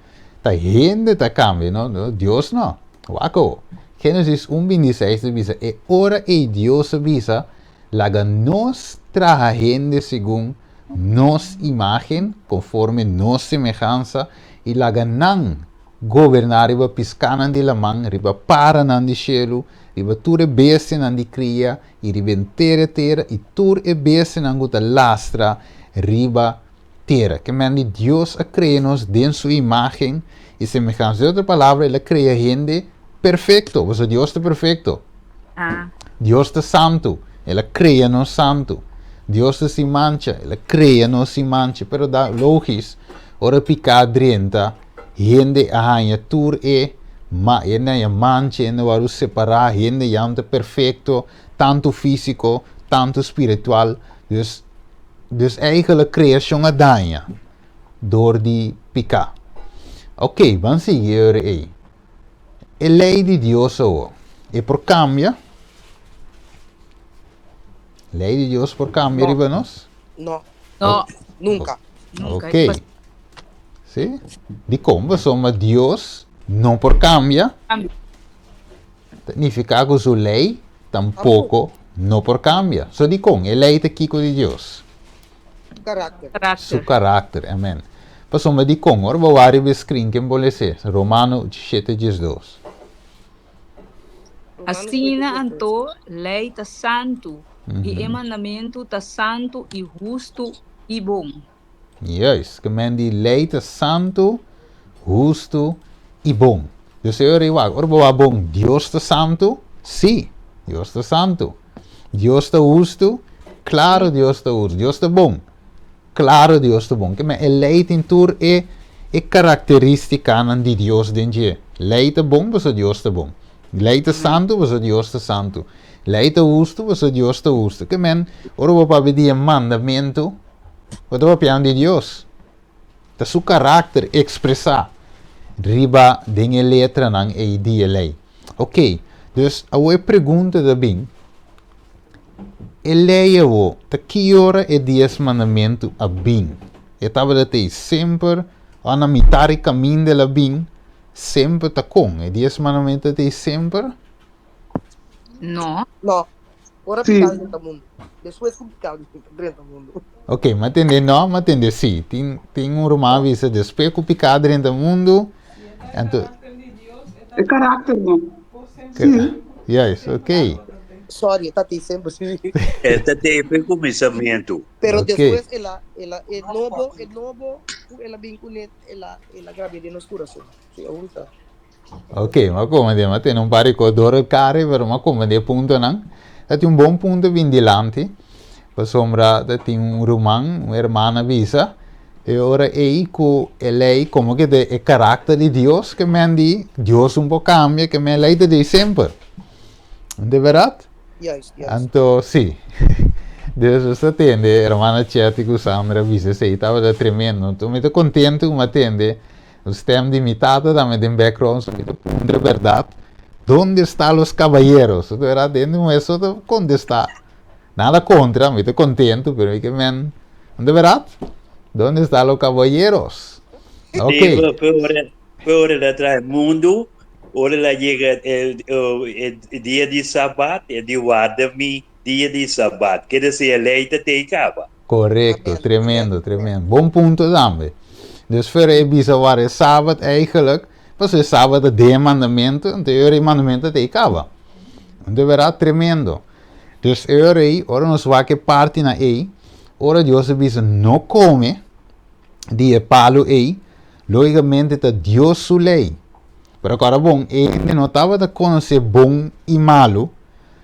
Ta hende ta kambia, no Dios no. Wak awo. Génesis un 26 ta bisa, E ora ei Dios a bisa, Laga nos traha hende segun nos imágen, konforme nos semehansa, i laga nan goberná riba piskánan di laman, riba paranan di shelu, riba tur e bestianan di kria, i riba henter e tera, i tur e bestianan ku ta lastra riba tera. Ke men di Dios a krea nos den su imágen i semehansa. Den otro palabra, el a krea hende perfekto, pasobra Dios ta perfekto. Dios ta santu, el a krea nos santu. Dios ta sin mancha, el a krea nos sin mancha. Pero da logis, ora piká drenta, hende a haña tur e ma, hende a haña mancha, hende a wòrdu separá, hende ya no ta perfekto, tantu físiko, tantu spiritual. Dus, dus eigenlijk kreashon a daña dor di piká. Oké, ban sigui e ora ei. E lei di Dios awo, e por kambia? Lei di Dios por kambia No. riba nos? No. No. Nunka. Nunka. Ok. Sí? Dikon? Pasobra Dios no por kambia. Kambia. Ta nifiká ku su lei tampoko no por kambia. So dikon? E lei ta kiko di Dios? Karakter. Su Karakter. karakter. Amen. Pasobra dikon? Ora bo wak riba e screen ken bo lese? Romano shete diesdos. Romano Asina 7:12. anto, lei ta santu, i e mandamentu ta santu i hustu i bon. Juist, ke men di lei ta santu, hustu i bon. Dus e ora ei wak, ora bo wak bon, Dios ta santu? Sí, Dios ta santu. Dios ta hustu? Klaro Dios ta hustu. Dios ta bon? Klaro Dios ta bon. Ke men e lei tin tur e e karakteristikanan di Dios den dje. Lei ta bon pasobra Dios ta bon. Lei ta santu pasobra Dios ta santu. Lei ta hustu pasobra Dios ta hustu. Ke men ora bo papia di e mandamentu, Bo ta papiando di Dios. Ta su karakter ekspresá riba den e letranan ei di e lei. Ok, dus awor e pregunta ta bin, E lei awor, ta ki ora e Dies Mandamentu a bin? E tabata t'ei semper òf na mitar di kaminda el a bin? Semper ta kon? E Dies Mandamentu ta t'ei semper? No. No. Ora Sí. piká drenta mundu. Despues ku piká drenta mundu. Ok, m'a tende no, m'a tende sí. Tin, tin un ruman a bisa despues ku piká drenta mundu, anto. E karakter no. Sí. Juist, ok. Sorry, e ta tin semper sí. E ta te pe kuminsamentu. Pero Ok. despues el a, el a, e nobo, e nobo ku el a bin kuné, el a, el a grab'é den nos kurason. Sí, aun ta. Ok, m'a komprendé. M'a tene un par di kos dor el kare, pero m'a komprendé e puntonan. Ta tin un bon punto bin dilanti, pasobra ta tin un ruman, un hermana bisa, e ora ei ku e lei komo ke ta e karakter di Dios ke men di Dios un por kambia, ke men lei ta dei semper. De bèrdat? Juist, juist. Anto si. Dus nos ta tende hermana Chetty ku Sandra bisa esei, tabata tremendo. Anto mi ta kontentu ku mi a tende Un stem di mi tata tambe den background so mi ta puntra berdad donde sta los caballeros so berdad den di muher so ta contesta nada contra mi ta contento pero mi ke men de berdad donde sta los caballeros ok Sí, pero pero ora el a trae mundo, ora el a yega el, el, el dia di Sabat, el di warda mi dia di Sabat. Ke desi e lei ta tei kaba. Correcto, Amén, tremendo, amén. tremendo. Bon punto tambe. Dus voor e bisa war e Sabbat eigenlijk, pasobra e Sabbat ta den e mandamento, anto e ora e mandamento ta ei kaba. Anto e tremendo. Dus e ora ei, ora nos wak e partinan ei, ora Dios a bisa no come di e palu ei, logicamente ta Dios su lei. Pero kòrda bon, e hende no tabata konosé bon i malu,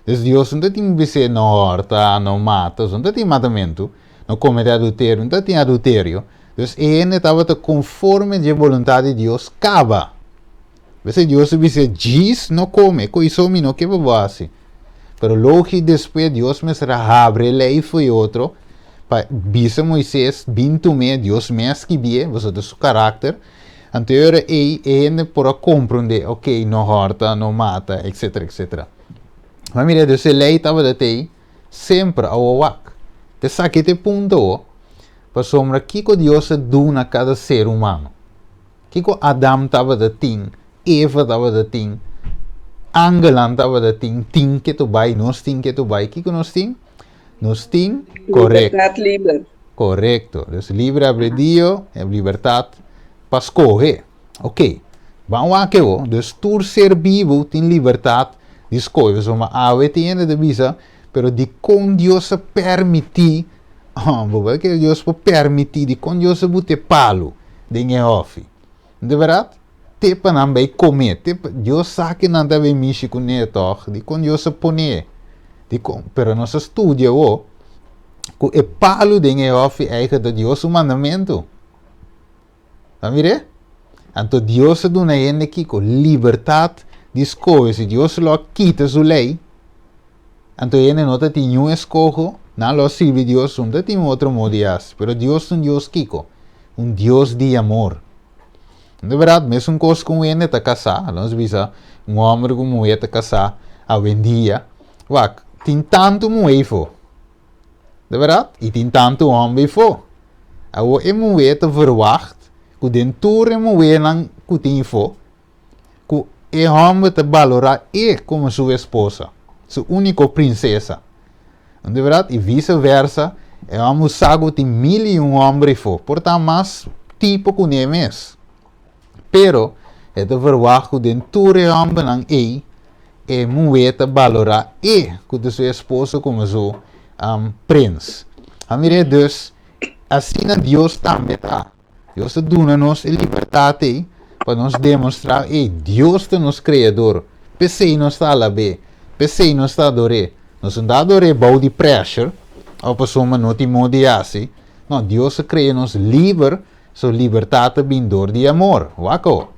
dus Dios no ta tin bis'é no hòrta, no mata, so no ta tin matamentu, no kometé adulterio, no ta tin adulterio. Dus e hende tabata konforme dje boluntat di Dios kaba. P'esei Dios a bis'é, Djis no kome, ku esou mi no ke pa bo hasi. Pero logi despues Dios mester a habri e lei fo'i otro pa bisa Moises, Bin tum'é, Dios mes skibié, pasobra ta su karakter. Anto e ora ei e hende por a komprondé, ok, no hòrta, no mata, etsetera, etsetera. Ma mira, dus e lei tabata t'ei semper awo wak. Ta esaki ta e punto awo, pasobra kiko Dios a duna kada ser humano? Kiko Adam tabata tin, Eva tabata tin, angelnan tabata tin, tin ke tu bai, nos tin ke tu bai, kiko nos tin? Nos tin, korekto. Libertat liber. Korekto. Dus libre albedrio, e libertat pa skohe. Ok. Ban wak ewo. Dus tur ser bibu tin libertat di skohe. Pasobra awe tin hende ta bisa, pero dikon Dios a permití Bo por kere Dios por permití dikon Dios a bute palu den e hòfi? De bèrdat? Te pa nan bai komé, te pa, Dios sa ke nan ta bai mishi kuné tòg, dikon Dios a pon'é? Dikon? Pero nos a studia awor ku e palu den e hòfi eigen ta Dios su mandamentu. Ta mir'é? Anto Dios a duna hende kiko? Libertat di skohe. Si Dios lo a kita su lei, Anto hende no ta tin niun eskoho, nan lo sirbi Dios, no ta tin un otro modo di hasi. Pero Dios ta un Dios kiko? Un Dios di amor. De berdad, mesun kos ku un hende ta kasá, nos bisa un hòmber ku un muhé ta kasá awendia, wak, tin tantu muhé ifó. De berdad, i tin tantu hòmber ifó. Awor e muhé ta verwagt ku den tur e muhénan ku tin ifó, ku e hòmber ta balorá e komo su esposa, su úniko prinsesa. No ta bèrdat? I vise vèrsa, e hòmber sa ku tin mil i un hòmber afó, por ta mas tipo kuné mes. Pero, e ta verwagt ku den tur e hòmbernan ei, e muhé ta balorá e ku ta su esposo komo su prins. A mir'é dus, asina Dios tambe ta. Dios ta duna nos e libertat ei pa nos demostrá, ei, Dios ta nos Kreador, p'esei nos ta alab'é, p'esei nos ta ador'é. Nos no ta ador'é bou di pressure òf pasobra no tin moda di hasi. No, Dios a krea nos liber, so libertat ta bin dor di amor. Wak awo.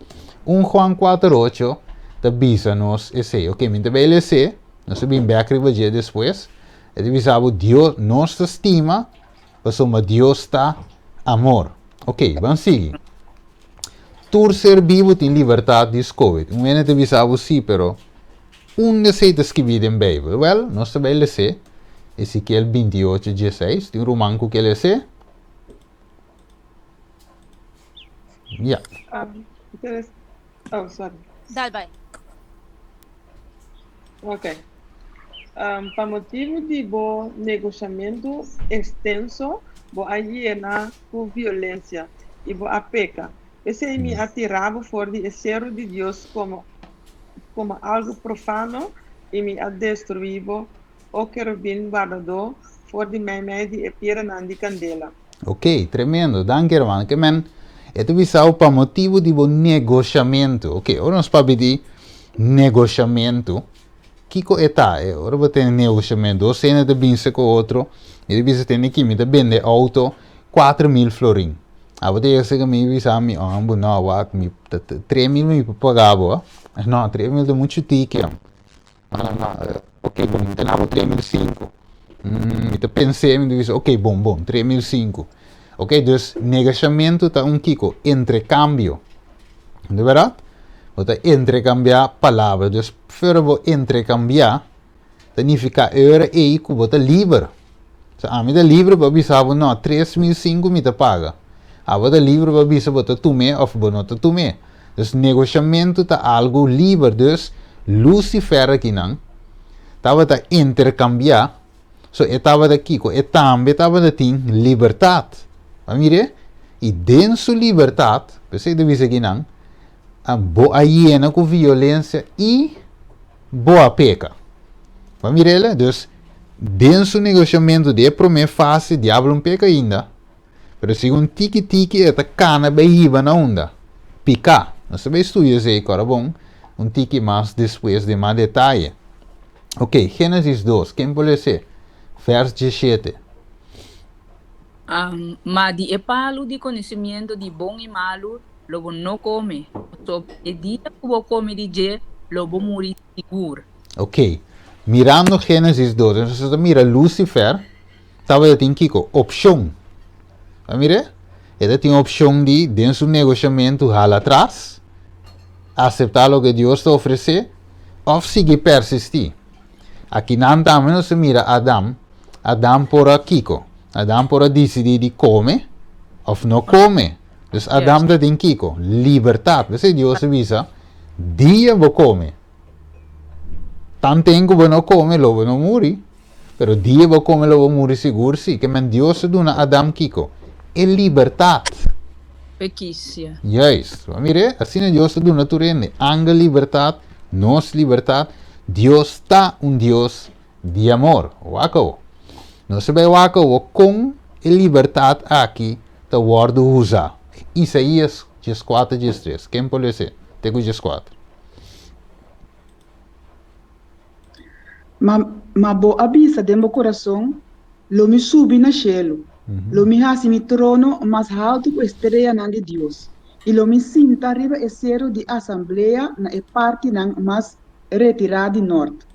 Un Juan kuater ocho ta bisa nos esei. Oke, mi ta bai les'é, nos ta bin bèk riba dje despues. E ta bisa bo, Dios, nos ta stima Pasobra Dios ta amor. Ok, ban sigui. Tur ser bibu tin libertat di skohe. Un hende ta bisa bo sí, pero unda esei ta skibí den Beibel? Wèl, nos ta bai les'é Ezekiel 28, 16. Tin un ruman ku ke les'é? Ya. Oh, sorry. Dal bai. Ok. Um, pa motibu di bo negoshamentu ekstenso, bo a yena ku violensia i bo a peka. P'esei mi a tira bo for di e seru di Dios komo, komo algu profano i mi a destruí bo, o kerubin wardadó, for di meimei di e piedраnan di kandela. Ok, tremendo. Danki hermano. Ke men, e ta bisa bo pa motibu di bo negoshamentu. Ok, ora nos papia di negoshamentu, kiko e ta? E ora bo tene negoshamentu, dos hende ta binse ku otro, mi ta bisa tene ki, mi ta bende outo 4000 florin. Abo ta yega serka mi i bisa mi, oh bo no, wak, mi ta 3000 mi por paga bo. No, 3000 ta muchu tiki. No, no, no, ok, bon, mi ta na bo 3005. Mm, mi ta pensé, mi ta bisa, ok, bon, bon, 3005. Ok, dus negashamentu ta un kiko? Entrecambio. De verdad? Bo ta entrecambiá palabra. Dus fuera bo entrecambiá, ta nifiká e ora ei ku bo ta liber. So, ami ta liber pa bisa bo, no, 3005 mi ta paga. Abo ta liber pa bisa bo ta tum'é òf bo no ta tum'é. Dus negoshamentu ta algu liber. Dus Lucifer akinan tabata interkambiá, so e tabata kiko? E tambe tabata tin libertat. Bo a mir'é? I den su libertat, p'esei ta bisa akinan, bo a yena ku violensia i bo a peka. Bo a mir'é? Dus den su negoshamentu di e promé fase, diablo no peka ainda. Pero segun tiki tiki e ta kana bai hiba na unda? Piká. Nos ta bay studia esey kora bon un tiki mas despues den mas detaye. Ok, Genesis 2, ken por lese? Vers 17. Ma di e palu di konosimiento di bon i malu lo bo no kome, pasobra e dia ku bo kome di dje lo bo muri sigur. Ok, mirando Genesis 2, nos ta mira Lucifer tabata tin kiko? Opshon. A mira? E ta tin opshon di den su negoshamentu hala atras, aseptá loke Dios ta ofresé, òf sigui persistí. Akinan tambe nos ta mira Adam. Adam por a kiko? Adam por a disidí di kome òf no kome. Dus Adam ta tin kiko? Libertat. P'esei Dios a bisa, Dia bo kome, tanten ku bo no kome lo bo no muri, pero dia bo kome lo bo muri sigur sí. Ke men Dios a duna Adam kiko? E libertat. Pekisia. Juist. Bo a mir'é? Asina Dios a duna tur hende. Angel libertat, nos libertat. Dios ta un Dios di amor. Wak awo. Nos ta bai wak awo kon e libertat aki ta wòrdu usá. Isaías 14, 13. Ken por les'é? Te ku 14. Ma, ma bo a bisa den bo kurason, Lo mi subi na shelu, lo mi hasi mi trono mas haltu ku e streanan di Dios, i lo mi sinta riba e seru di asamblea na e partinan mas retirá di nort.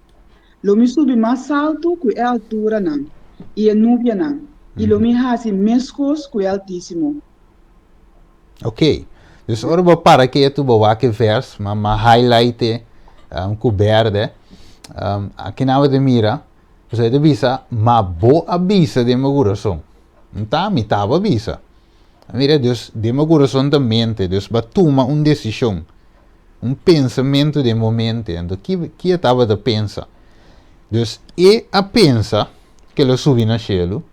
Lo mi subi mas haltu ku e alturanan i e nubianan, i lo mi hasi meskos ku e Altísimo. Ok, dus ora bo para ketu bo wak e vers, ma m'a highlight e ku berde. Akinan bo ta mira, pasobra e ta bisa, Ma bo a bisa den bo kurason. Nta, mi taba bisa. Mira, dus den bo kurason ta mente, dus bo a tuma un desishon, un pensamentu den bo mente. Anto ki ki e tabata pensa? Dus e a pensa ku el a subi na shelu,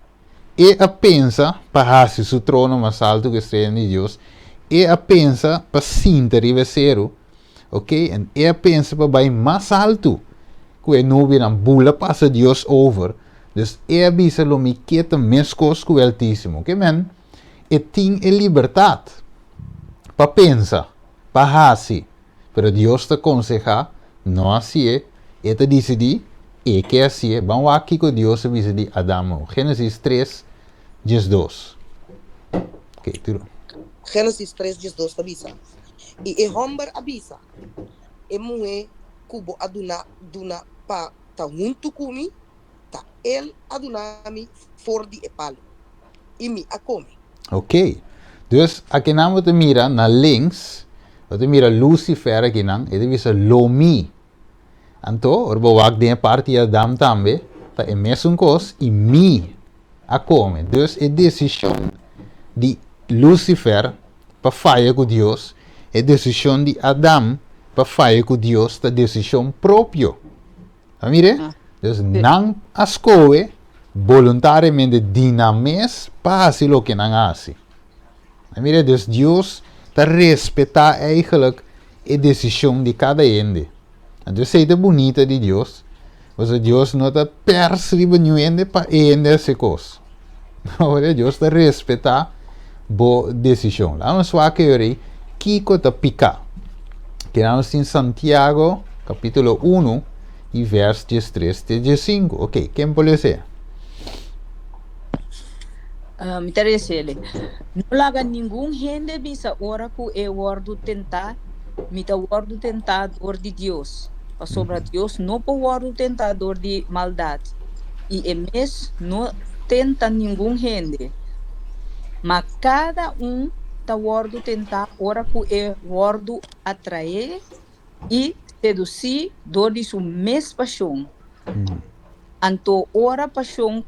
E a pensa pa hasi su trono mas altu ku e streanan di Dios. E a pensa pa sinta riba e seru, ok, en e a pensa pa bai mas altu ku e nubianan, bula pasa Dios over. Dus e a bisa lo mi ke ta meskos ku e Altísimo. Ke men, e tin e libertat pa pensa, pa hasi. Pero Dios ta konsehá, no hasié, e ta disidí, e ke hasié. Ban wak kiko Dios a bisa di Adam awo. Génesis 3, 12. Ok, tiro. Génesis 3, 12 ta bisa, I e hòmber a bisa, E muhé ku bo a duna duna pa ta huntu ku mi, ta el a duna mi for di e palu, i mi a kome. Ok. Dus akinan bo ta mira na links, bo ta mira Lucifer akinan, e ta bisa lo mi. Anto, ora bo wak den e parti di Adam tambe, ta e mesun kos, i mi a kome. Dus e desishon di Lucifer pa faya ku Dios, e desishon di Adam pa faya ku Dios ta desishon propio. A mire? Dus nan a skohe boluntariamente di nan mes pa hasi loke nan a hasi. A mire? Dus Dios ta respetá eigenlijk e desishon di kada hende. Anto esei ta bunita di Dios, pasobra Dios no ta pèrs riba niun hende pa e hende hasi kos. Ora Dios ta respetá bo desishon. Laga nos wak e ora ei kiko ta piká. Keda nos tin Santiago kapítulo 1 i vèrs 13 te 15. Ok, ken por lesa? Mi ta resele. No laga ningun hende bisa ora ku e wòrdu tentá, Mi ta wòrdu tentá dor di Dios. Pasobra Dios no por wòrdu tentá dor di maldat, i e mes no tenta ningun hende. Ma kada un ta wòrdu tentá ora ku e wòrdu atraé i sedusí dor di su mes pashon. Anto ora pashon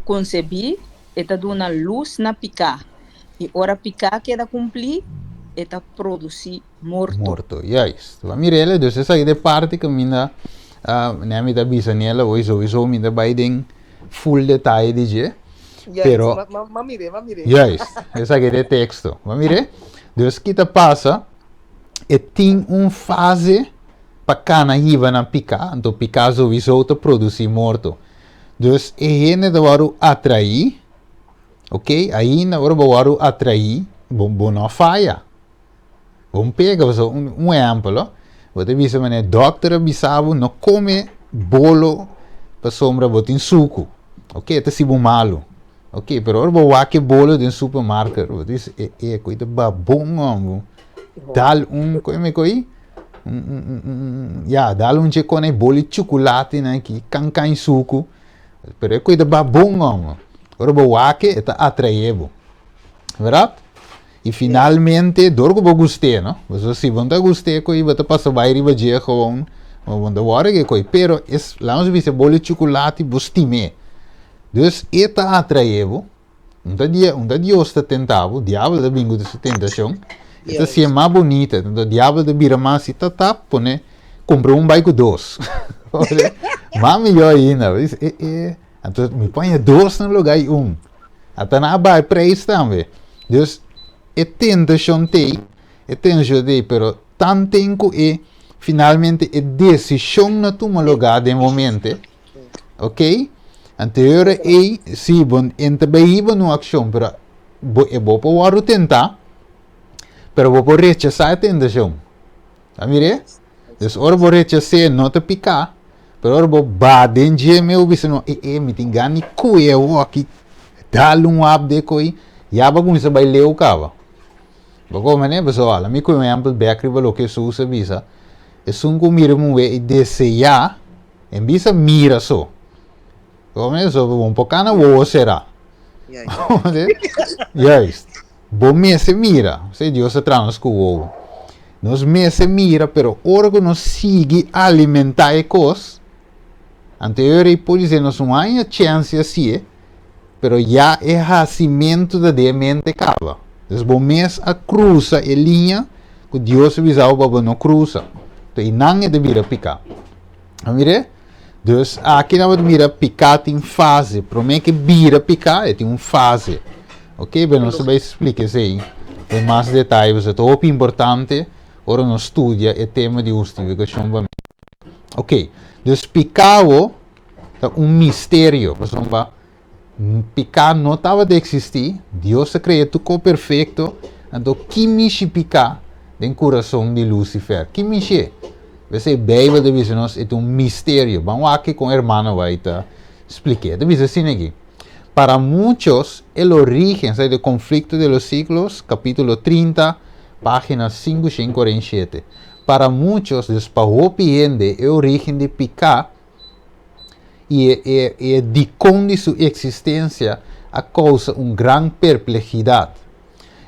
konsebí, e ta duna lus na piká, i ora piká keda kumplí, e ta produsí morto. Morto, juist. Bo a mira el, dus esaki ta e parti kaminda Nemi ta bisa Nela hoy sowieso mi ta bai den full detaye di dje. Pero, Ma mir'é, ma mir'é. Juist, esaki ta e teksto. Bo a mir'é? Dus ki ta pasa, e tin un fase pa kana hiba na piká, anto piká sowieso ta produsí morto. Dus e hende ta wòrdu atraí, ok, ainda ora bo wòrdu atraí, bo bo no a faya. Bon pega, pasobra un un ehèmpel ho, bo ta bisa manera dòkter a bisa bo no kome bolo pasobra bo tin suku, ok e ta hasi bo malu, ok pero ora bo wak e bolo den supermarket bo ta bisa e e koe ta babon homber, dal un koe mi koe un un un ya dal un dje kone bolo di chukulati nan aki kan kan suku pero e koe ta babon homber, ora bo wak e ta atrae bo, bèrdat? I finalmente, dor ku bo gust'é, no? Pasobra si bo no ta gust'é ku bo ta pasa bai riba dje gewoon, bo no ta wòrdu ke koi. Pero es, laga nos bisa, boli chukulati bo stim'é. Dus e ta atraé bo. Un ta dia, un ta Dios ta tenta bo, diabel ta bin ku su tentashon. E ta hasié mas bunita. Entonces diabel ta bira mas así ta tap pone kumpra un bai ku dos. Mas mihó ainda. Bo bisa, e e, anto mi paña dos na lugá di un. Ata nan a baha e prijs tambe. Dus e tentashon t'ei, e tentashon t'ei, pero tanten ku e finalmente e desishon no tuma lugá den momente, ok? Anto e ora ei, si bo e ta bai hiba na un akshon, pero bo e bo por wòrdu tentá, pero bo por rechasá e tentashon. Ta mir'é? Dus ora bo rechas'é no ta piká, pero ora bo ba den dje meu bisa no, e e mi tin gana di kue awoki, dal un wap de koi, ya bo a kuminsá bai leu kaba. Bo komprendé? Pasobra wak, mi kue un ehèmpel bèk riba loke Hesus a bisa, esun ku mira muhé i deseá, en bisa mira so. Bo komprendé? So bo por kana wowo será. Juist. Bo mester mira, si Dios a traha nos ku wowo. Nos mester mira, pero ora ku nos sigui alimentá e kos, anto e ora ei por dise nos no haña chèns di hasié, pero ya e hasimentu ta den e mente kaba. Dus bo mes a krusa e liña ku Dios a bisa bo pa bo no krusa. Anto einan e ta bira piká. A mir'é? Dus aki nan bo ta mira piká tin fase. Promé ke bira piká e tin un fase. Ok, pero nos ta bai splika esei den mas detaye pasobra ta hopi importante ora nos studia e tema di hustifikashon pa mi. Ok, dus piká awo ta un misterio pasobra piká no tabata eksistí, Dios a krea tur kos perfekto, anto ki mishi piká den kurason di Lusifer? Ki mishi? P'esei Beibel ta bisa nos e ta un misterio. Ban wak kiko un hermano bai ta splik'é. E ta bisa asina aki, Para muchos el origen, esei ta Conflicto de los Siglos, capítulo 30, página 547. Para muchos, dus pa hopi hende, e origen di piká i e e dikon di su eksistensia a kousa un gran perplejidat.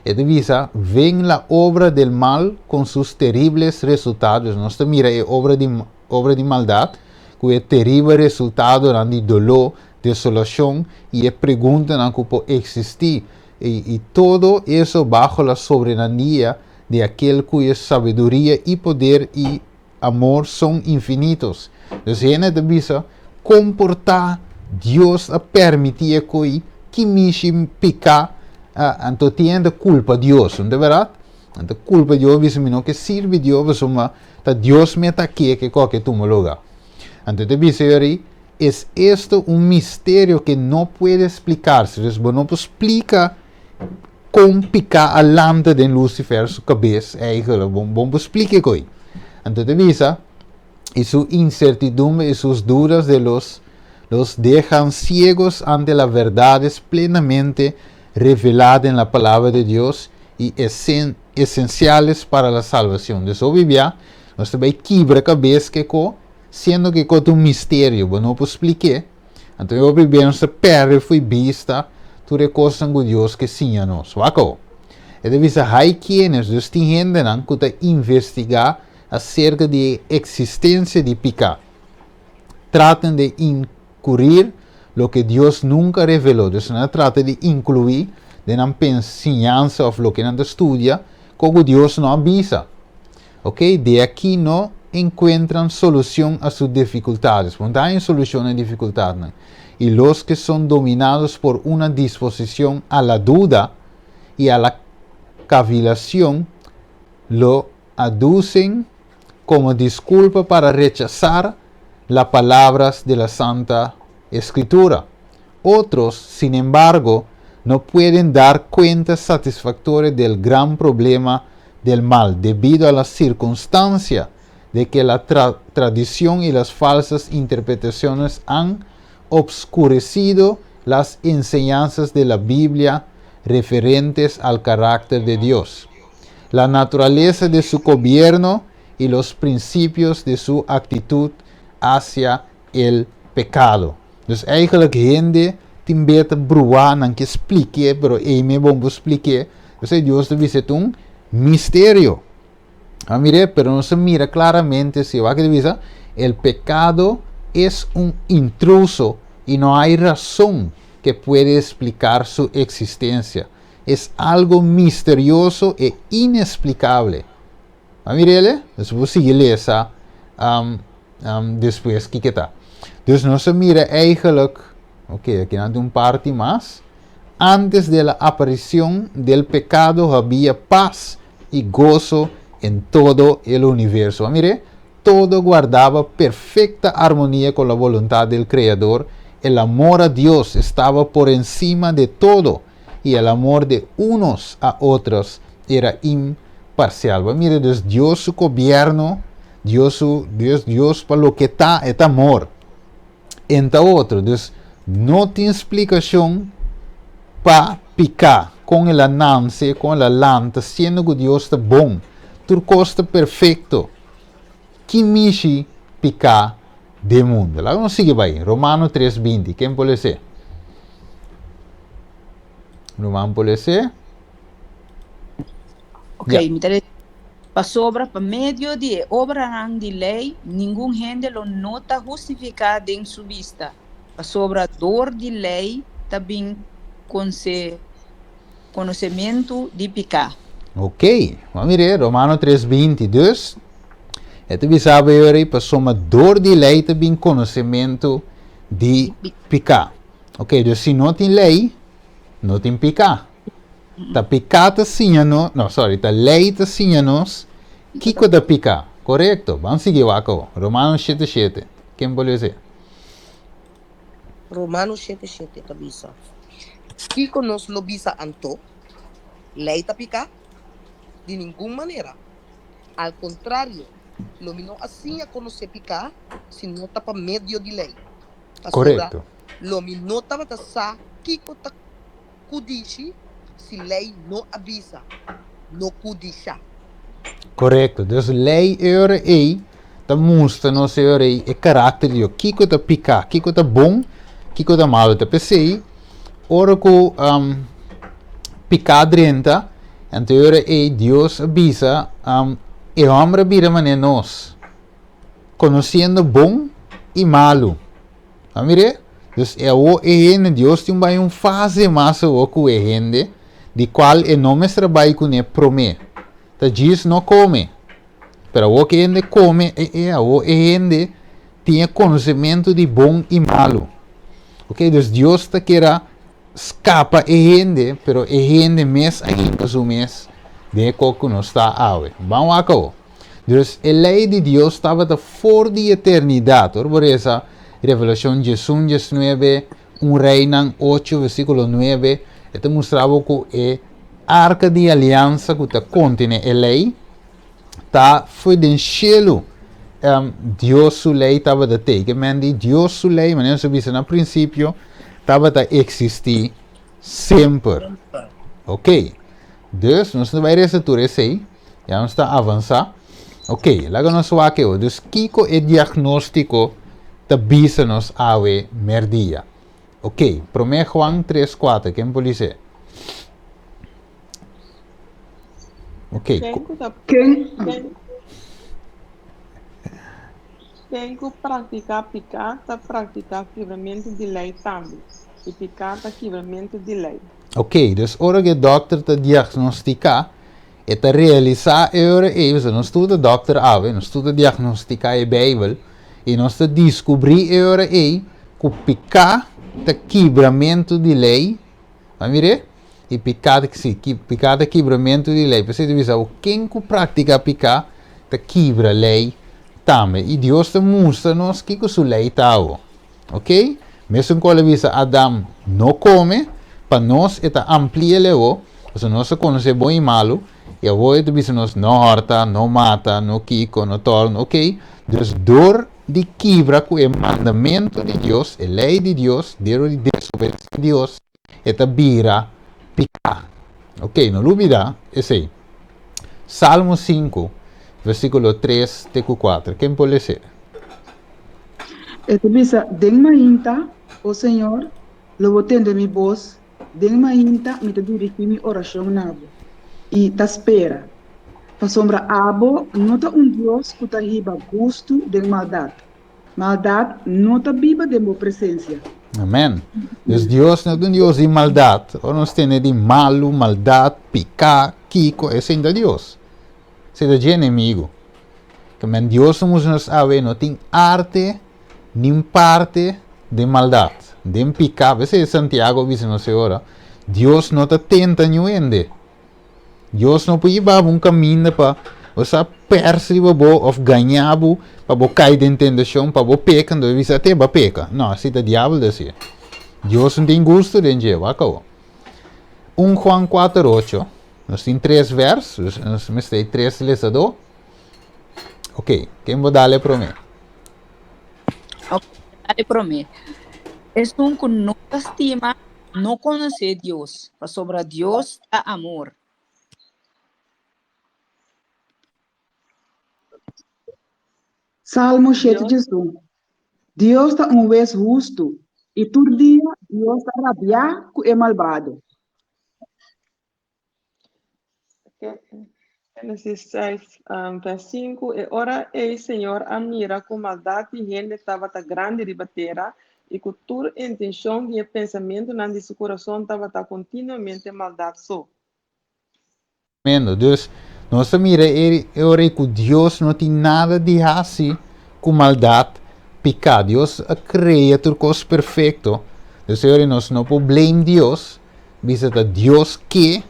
E ta bisa, Ven la obra del mal con sus terribles resultados, nos ta mira e obra di obra di maldat ku e teribel resultadonan di doló, desolashon i e preguntanan ku por eksistí, i i todo eso bajo la sobrenania de aquel cuya sabiduria i poder i Amor son infinitos. Dus hende ta bisa, Kon por ta Dios a permití e koi ki mishi piká? Anto tin hende ta kulpa Dios, no ta bèrdat? Nan ta kulpa Dios, bisa mi no ke sirbi Dios pasobra ta Dios me ta ke ke koke tuma lugá. Anto ta bisa yori, Es esto un misterio ke no puede explicarse. Dus bo no por splika kon piká a lanta den Lucifer su kabes eigenlijk, bo bo por splika e koi. Anto ta bisa, y su incertidumbre y sus dudas de los los dejan ciegos ante la verdades plenamente revelada en la palabra de Dios y esen esenciales para la salvacion. Dus hopi bia nos ta bai kibra kabes keko, siendo keko ta un misterio, bo no por splik'é. Anto e hopi bia nos ta perde fo'i bista tur e kosnan ku Dios ke siña nos. Wak awo. E ta bisa, Hay kienes, dus tin hendenan ku ta investigá aserka di e eksistensia di piká. Tratan de inkurir loke Dios nunka reveló. Dus nan a trata di inkluí den nan siñansa òf loke nan ta studia kon ku Dios no a bisa. Ok, de aki no encuentran solucion a su dificultades. Bo no ta haña solucion na e dificultadnan. Y los que son dominados por una disposicion a la duda y a la cavilacion lo aducen como disculpa para rechazar la palabras de la Santa Escritura. Otros, sin embargo, no pueden dar cuenta satisfactoria del gran problema. del mal debido a la circunstancia de que la tradición y las falsas interpretaciones han obscurecido las enseñanzas de la Biblia referentes al carácter de Dios, la naturaleza de su gobierno y los principios de su actitud hacia el pecado. Dus eigenlijk hende tin be ta bruá, nan ke splik'é, pero ei me bon por splik'é. P'esei Dios ta bisa ta un misterio. A mir'é, pero nos ta mira claramente si wak ta bisa, el pecado es un intruso y no hay razón que puede explicar su existencia. Es algo misterioso e inexplicable. A mir'é? Dus bo sigui lesa despues kiko ta. Dus nos a mira eigenlijk, ok, aki nan tin un parti mas. Antes de la aparición del pecado había paz y gozo en todo el universo. A mir'é? Todo guardaba perfecta armonía con la voluntad del Creador. El amor a Dios estaba por encima de todo y el amor de unos a otros era imparcial. Bo mira, dus Dios su gobierno, Dios su, Dios, Dios pa loke ta, e ta amor. En ta otro. Dus no tin splicacion pa pica con el a nance, con el a lanta, siendo cu Dios ta bon. Tur cos ta perfecto. Ki mishi pica den mundo? Laga nos sigui bai. Romano 3, 20. Ken por lese? Ruman por lese? Ok, mi ta lesa. Pasobra pa medio di e obranan di lei ningun hende lo no ta hustifiká den su bista, pasobra dor di lei ta bin konosementu di piká. Ok, bo a mir'é, Romano 3, 20. Dus, e ta bisa bo ei pasobra dor di lei ta bin konosementu di piká. Ok, dus si no tin lei, no tin piká. Ta piká ta siña nos, no, sorry, ta lei ta siña nos kiko ta piká. Korekto. Ban sigui wak awo. Romanos shete shete. Ken por lesa? Romanos shete shete ta bisa, Kiko nos lo bisa anto? Lei ta piká? Di ningun manera! Al kontrario, lo mi no a siña konosé piká si no ta pa medio di lei. Pasobra lo mi no tabata sa kiko ta kudishi si lei no a bisa, No kudisha. Korekto. Dus lei e ora ei ta mustra nos e ora ei e karakter di Dios. Kiko ta piká, kiko ta bon, kiko ta malu. Ta p'esei ora ku piká drenta, anto e ora ei Dios a bisa, e hòmber a bira manera nos, konosiendo bon i malu. A mir'é? Dus e awor e hende, Dios tin bai un fase mas awor ku e hende, di kual e no mester bai kuné promé. Ta djis no kome. Pero awor ku e hende kome, e e awor e hende tin e konosementu di bon i malu. Ok, dus Dios ta kera skapa e hende, pero e hende mes a hinka su mes den e kos ku nos ta awe. Ban wak awor. Dus e lei di Dios tabata for di eternidat. Ora bo resa Revelashon 11, 19, 1 Reinan 8, versíkulo 9, e ta mustra bo ku e arka di aliansa ku ta kontené e lei ta for den shelu. Dios su lei tabata tei. Ke men di Dios su lei, manera nos a bisa na prinsipio, tabata eksistí semper. Ok. Dus nos ta bai resa tur esei. Ya nos ta avansa. Ok, laga nos wak e Dus kiko e diagnóstiko ta bisa nos awe merdia? Ok, promé Juan 3, 4, ken por lise? Ok. Ken ku ta Ken? ken ken ku praktiká piká ta praktiká kibramentu di lei tambe, i piká ta kibramentu di lei. Ok, dus ora ku e dòkter ta diagnostiká, E ta realisá e ora ei, pasobra nos tur ta dòkter awe, nos tur ta diagnostiká e Beibel, i nos ta diskubrí e ora ei ku piká ta kibramentu di lei. Bo a mir'é? I piká ta, sí, piká ta kibramentu di lei. P'esei ta bisa bo, ken ku praktiká piká ta kibra lei tambe. I Dios ta mustra nos kiko su lei ta awo. Oké? Mesun ku el a bisa Adam no kome, pa nos e ta ampli'el awo. Pasobra nos a konosé bon i malu, i awor e ta bisa nos no hòrta, no mata, no kiko, no tòrn, ok. Dus dor di kibra ku e mandamentu di Dios, e lei di Dios, dor di desobedesé Dios, e ta bira piká. Ok, no lubidá esei. Salmo 5, versíkulo 3 te ku 4. Ken por les'é? E ta bisa, Den mainta, o Señor, lo bo tende mi bos, den mainta mi ta dirigí mi orashon na bo, i ta spera. Pasobra abo no ta un Dios ku ta hiba gustu den maldat, Maldat no ta biba den bo presensia. Amen. Dus Dios no ta un Dios di maldat. Ora nos tende di malu, maldat, piká, kiko, esei no ta Dios. Esei ta dje enemigu. Amen. Dios ta mustra nos awe no tin arte nin parte den maldat, den piká. P'esei Santiago a bisa nos e ora, Dios no ta tenta niun hende. Dios no por yiba bo un kaminda pa bo sa pers riba bo of gaña bo pa bo kai den tentashon, pa bo peka, enton e bisa te bo a peka. No, asi ta diabel ta hasié. Dios no tin gusto den dje, wak awo. Un Juan kuater ocho, nos tin tres vers, dus nos mester e tres lesadó. Ok, ken bo dal e promé? Ok, dal e promé. Esun ku no ta stima no konosé Dios, pasobra Dios ta amor. Salmo shete djesun. Dios ta un hues hustu, i tur dia Dios ta rabiá ku e malbado. Génesis 6, vers 5, E ora ei Señor a mira ku maldat di hende tabata grandi riba tera, i ku tur intenshon di e pensamentunan di su kurason tabata kontinuamente maldat so. Tremendo. Dus, nos ta mira e ora ei ku Dios no tin nada di hasi ku maldat, piká. Dios a krea tur kos perfekto. Dus e ora ei nos no por blame Dios, bisa ta Dios ke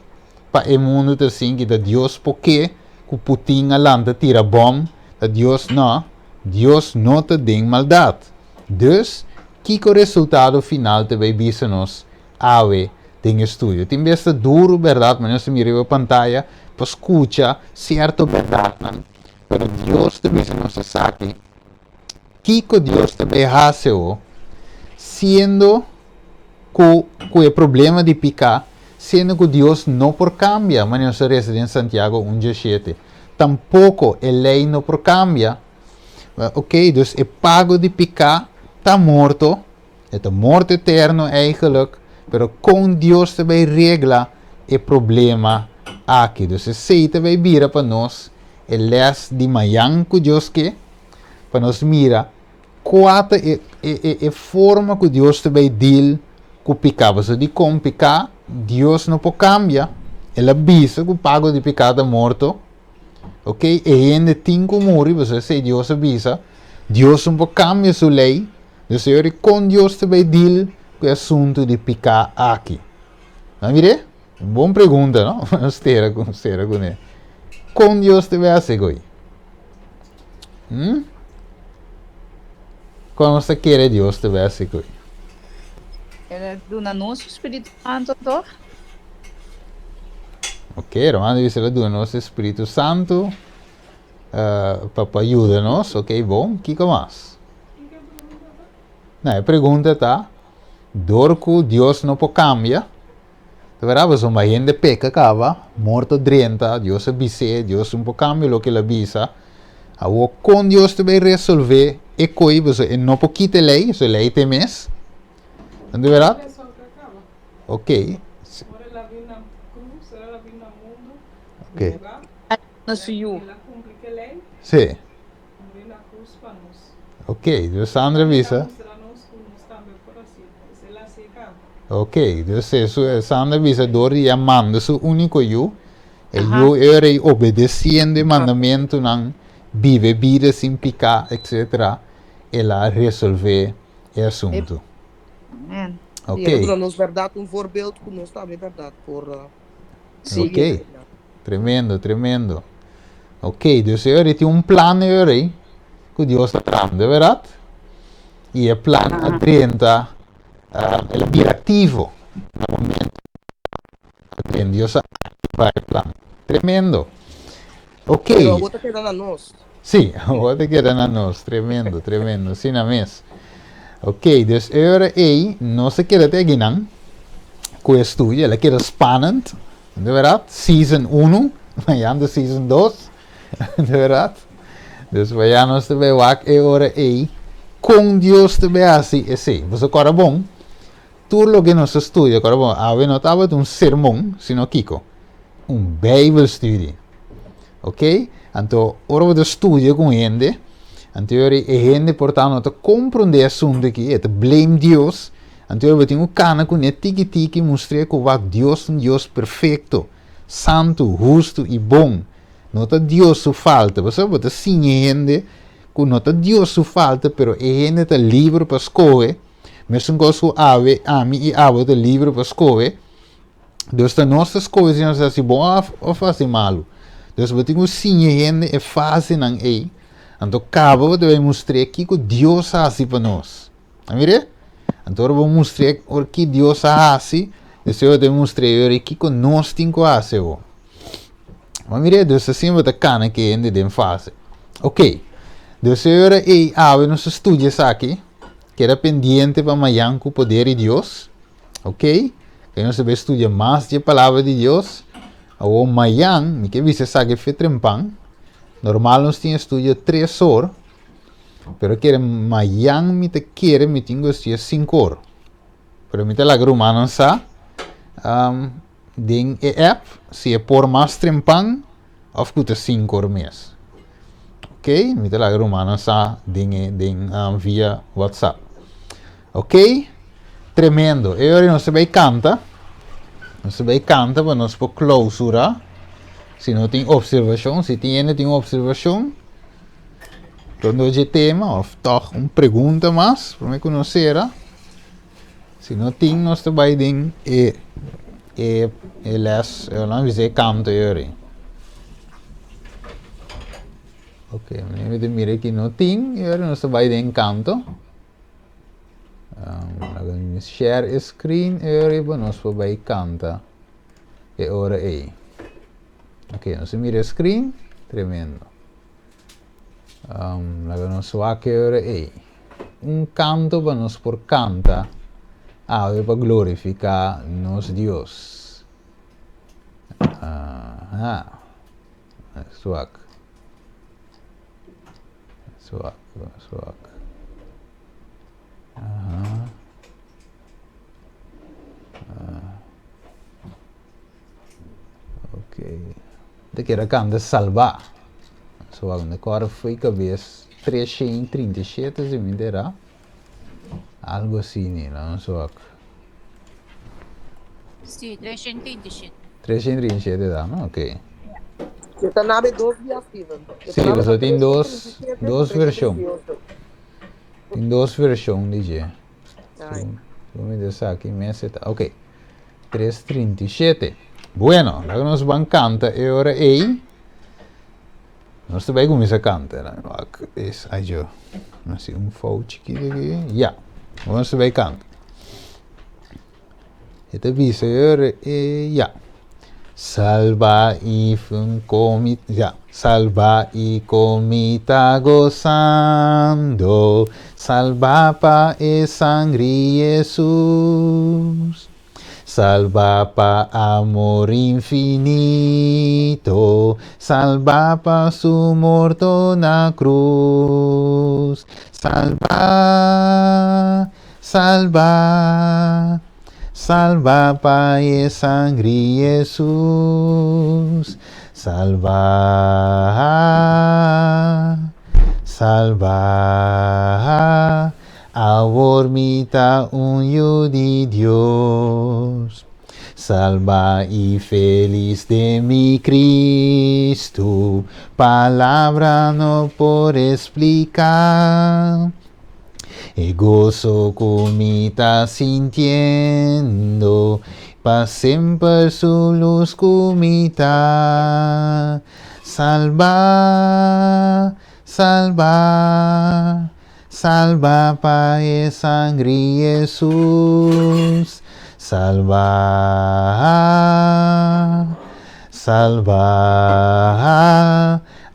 pa e mundu ta sinki, ta Dios por ke ku Putin a lanta tira bòm, ta Dios, no, Dios no ta den maldat. Dus, kiko resultado final ta bay bisa nos awe den e studio? Tin bes ta duru, bèrdat, ma nos ta mira riba pantaya pa skucha sierto bèrdatnan, pero Dios ta bisa nos esaki. Kiko Dios ta bay hasi awo, siendo ku ku e problema di piká, siendo ku Dios no por kambia, manera nos ta resa den Santiago un diashete, tampoko e lei no por kambia. Oké, dus e pago di piká ta morto, e ta morto eterno eigenlijk, pero kon Dios ta bay regla e problema aki? Dus esei ta bay bira pa nos e lès di mayan ku Dios ke pa nos mira kua ta e e e forma ku Dios ta bai deal ku piká. Pasobra dikon piká Dios no por kambia. El a bisa ku pago di piká ta morto. Ok, e hende tin ku muri, pasobra esei Dios a bisa. Dios no por kambia su lei. Dus e ora kon Dios ta bai deal ku e asuntu di piká aki? Nan mir'é? Un bon pregunta, no? Nos tera ku, nos tera kuné. Kon Dios ta bai hasi ko'i? Hmm? Kon nos ta kere Dios ta bai hasi ko'i? El a duna nos su Spiritu Santo, toch? Ok, Romano dice el a duna nos e Spiritu Santo uh, pa, pa yuda nos. Ok, bon. Kiko mas? Nou, e pregunta ta, dor ku Dios no por kambia, ta berdad pasobra hende peka kaba, morto drenta, Dios a bis'é, Dios no por kambia loke el a bisa. Awor kon Dios ta bai resolve e koi pasobra e no por kita e lei, pasobra e lei ta e mes. No ta berdad? Ok. Ok. Sí. Ok, dus Sandra bisa. Ok, dus eso, Sandra bisa door di a manda su único yu, e yu e rei obedeciendo e mandamentunan, biba e bida sin piká, etc. El a resolvé e asuntu. Amen. Ok. I el a duna nos bèrdat un voorbeeld ku nos tambe bèrdat por Sí. Ok. Tremendo, tremendo. Ok, dus e ora tin un plan e ora ei ku Dios ta trahando, berdat? I e plan a drenta, el a bira aktivo na momento a drenta. Dios a. bai plan. Tremendo. Ok. Pero awor ta keda na nos. Sí, awor ta keda na nos. Tremendo, tremendo. Asina mes. Ok, dus e ora ei nos a keda te akinan ku e studio. El a keda spannend, de berdad. Season uno, mañan ta season dos, de berdad. Dus mañan nos ta bai wak e ora ei kon Dios ta bai hasi esei. Boso kòrda bon, tur loke nos a studia, kòrda bon, awe no tabata un sermon, sino kiko? Un Bijbelstudie. Ok? Anto, ora bo ta studia ku un hende, anto e ora e hende por ta no ta komprondé e asuntu aki, e ta blame Dios, anto e ora bo tin ku kana kuné tiki tiki mustr'é ku wak Dios ta un Dios perfekto, santu, hustu i bon. No ta Dios su falta. Pasobra bo ta siña e hende ku no ta Dios su falta, pero e hende ta liber pa skohe, mesun kos ku awe, ami i abo ta liber pa skohe. Dus ta nos ta skohe si nos hasi bon of of hasi malu. Dus bo tin ku siña hende e fasenan ei. Anto kaba bo ta bai mustr'é kiko Dios a hasi pa nos. A mir'é? Anto ora bo mustr'é ora ki Dios a hasi, despues bo ta bai mustr'é ora kiko nos tin ku hasi awor. Bo a mir'é? Dus asina bo ta kana ku e hende den fase. Oké. Dus e ora ei awe nos a studia esaki. Keda pendiente pa mañan ku poder di Dios. Ok, ke nos ta bai studia mas di e palabra di Dios. Awor mayan, mi ke bisa esaki fe trempan. Normal nos tin estudio tres or, pero kere mayan mi ta kere mi tin ku estudia sinku or. Pero mi ta laga rumannan sa um, den e app si e por mas trempan of ku ta sinku or mes. Ok, mi ta laga rumannan sa den e den um, via WhatsApp. Ok, tremendo. E ora nos ta bai kanta. Nos ta bai kanta pa nos por klousura. Si no tin observashon, si tin hende tin un observashon rondó dje tema of tòg un pregunta mas promé ku nos sera. Si no tin nos ta bai den e e e les, nan bisa e kanto e ora ei. Ok, mi ta mira ki no tin, e ora nos ta bai den kanto. Laga mi share e screen e ora ei pa nos por bai kanta e ora ei. Ok, nos a mira e screen, tremendo. Laga nos wak e ora ei. Un kanto pa nos por kanta awe pa glorifiká nos Dios. Aha, nos wak. Swak, swak. Aha. Ah. Ok. Te kere kanta salba. Swak, me kore foi kabes 337 si mi entera. Algo así, no swak. Sí, 337. 337 da, no? Ok. Yo ta nabe dos bia, Steven. Yo Sí, ta nabe pasobra tin dos, 337, dos vershon. 338. Tin dos vershon di dje. Ai. Su mi ta sa ki mes e ta. Ok. 337. Bueno, laga nos ban kanta e ora ei. Nos ta bai kuminsá kanta. Wak, es, ai jo. Hasi un fout chikito aki. Ya. Nos ta bai kanta. E ta bisa e ora e ya. Salba i komi ya. Salba i komi ta gosando. Salba pa e sangri Hesus. Salba pa amor infinito. Salba pa su morto na cruz. Salba. Salba, salba pa e sangri Hesus. Salba, salba, awor mi ta un yu di Dios. Salba i felis den mi Cristo, palabra no por explica. E goso ku mi ta sintiendo pa semper su lus ku mi ta. Salba, salba, salba pa e sangri Hesus. Salba, Salbá,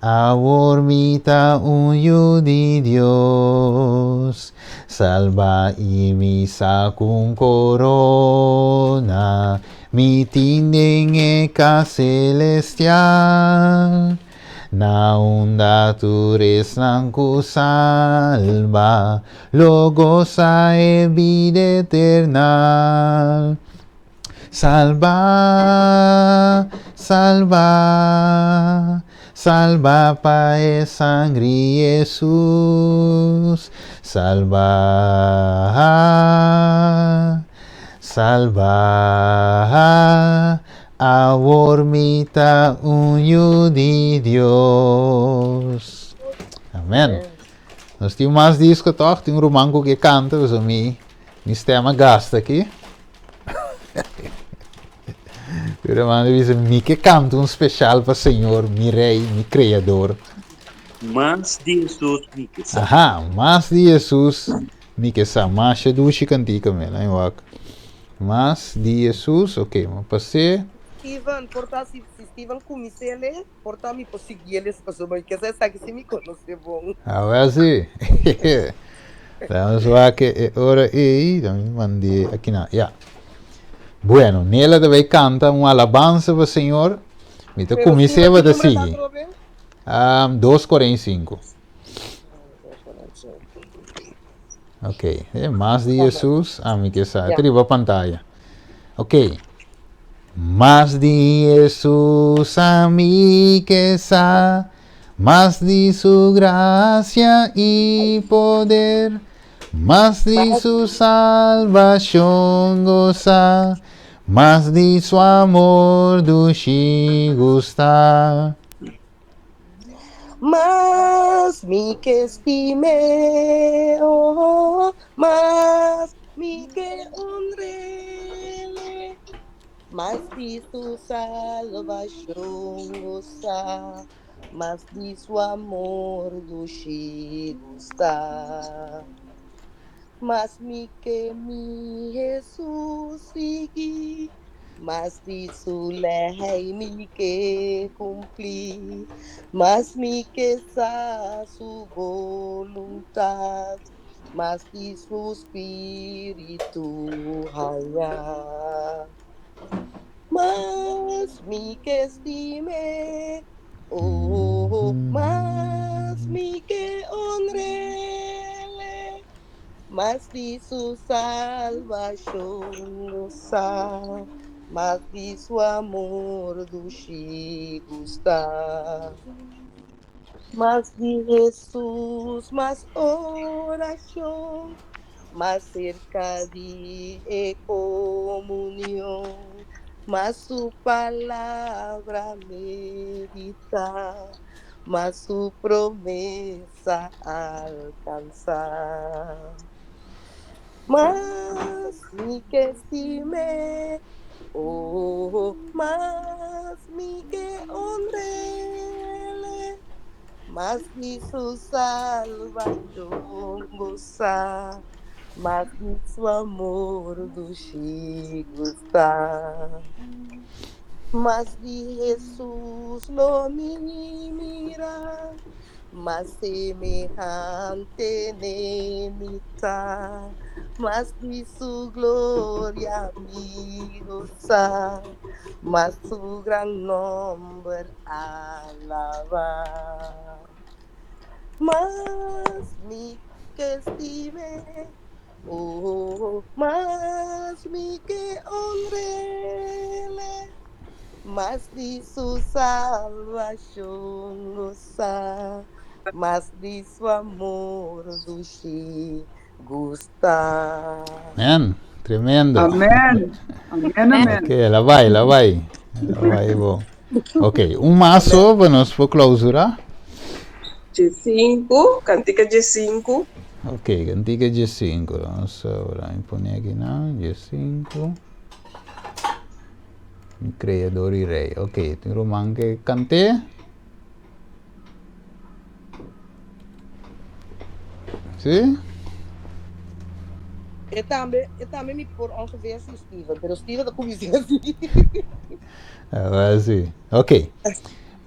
awor mi ta un yu di Dios. Salbá i mi sa ku un korona mi tin den e kas selestial. Na unda tur esnan ku salba lo gosa e bida eternal. Salba, salba, salba pa e sangri Hesus. Salba, salba, awor mi ta un yu di Dios. Amen. Nos tin mas disco toch? Tin un ruman ku ke kanta, pasobra mi mi stem a gasta aki. Pero hermano dice, mi ke kanta un special pa Señor, mi Rey, mi Creador. Mas di Jesus mi ke sa. Aha, mas di Jesus mi ke sa. Masha dushi kantika men, ay wak. Mas di Jesus, ok, ma pasé. Steven, por ta si, si Steven kumins'é por ta mi por siguié les pasobra mi ke sa esaki si mi konosé bon. A ver si. Vamos wak e ora ei, dan mi mand'é aki na, ya. Bueno, Nela ta bay canta un alabansa pa Señor. Mi ta Pero cumins'é, Steven, bo ki ta numero ta sigui. atrobe? 2:45. Ok, mas di Jesus, ami ke sa. Ya. Ta riba pantaya. Ok. Mas di Jesus ami ke sa, mas di su gracia i poder, mas di su salvacion goza, mas di su amor dushi gusta. Mas mi ke stim'é, oh, mas mi ke honr'é, mas di su salvacion goza, mas di su amor dushi gusta. Mas mi ke mi Hesus sigui, mas di su lei mi ke cumpli, mas mi ke sa su voluntad, mas di su spiritu haña. Mas mi ke stim'é, oh, mas mi ke honr'é, mas di su salvacion goza, mas di su amor dushi gusta. Mas di Hesus, mas oracion, mas cerca di e comunion, mas su palabra medita, mas su promesa alcansa. Mas mi ke stim'é, oh, mas mi ke honr'é, mas di su salvacion gosa, mas di su amor dushi gusta. Mas di Hesus lo mi mira, mas semehante n'e mi ta, mas di su gloria mi gosa, mas su gran nomber alaba. Mas mi ke stim'é, oh, mas mi ke honr'é, mas di su salvacion gosa, mas di su amor dushi gusta. Amen. Tremendo. Amen. Amen, amen. Ok, la bai, la bai. La bai bo. Ok, un maso pa nos por clausura. Dje-sinku, kantika dje-sinku. Ok, kantika dje-sinku. Vamos a pone aki nan, dje-sinku. Mi Creador y Rey. Ok, tin ruman ke kant'é. Sí? E tambe, e tambe mi por ongeveer si Steven, pero Steven ta kuminsá así. Ah, sí. Ok.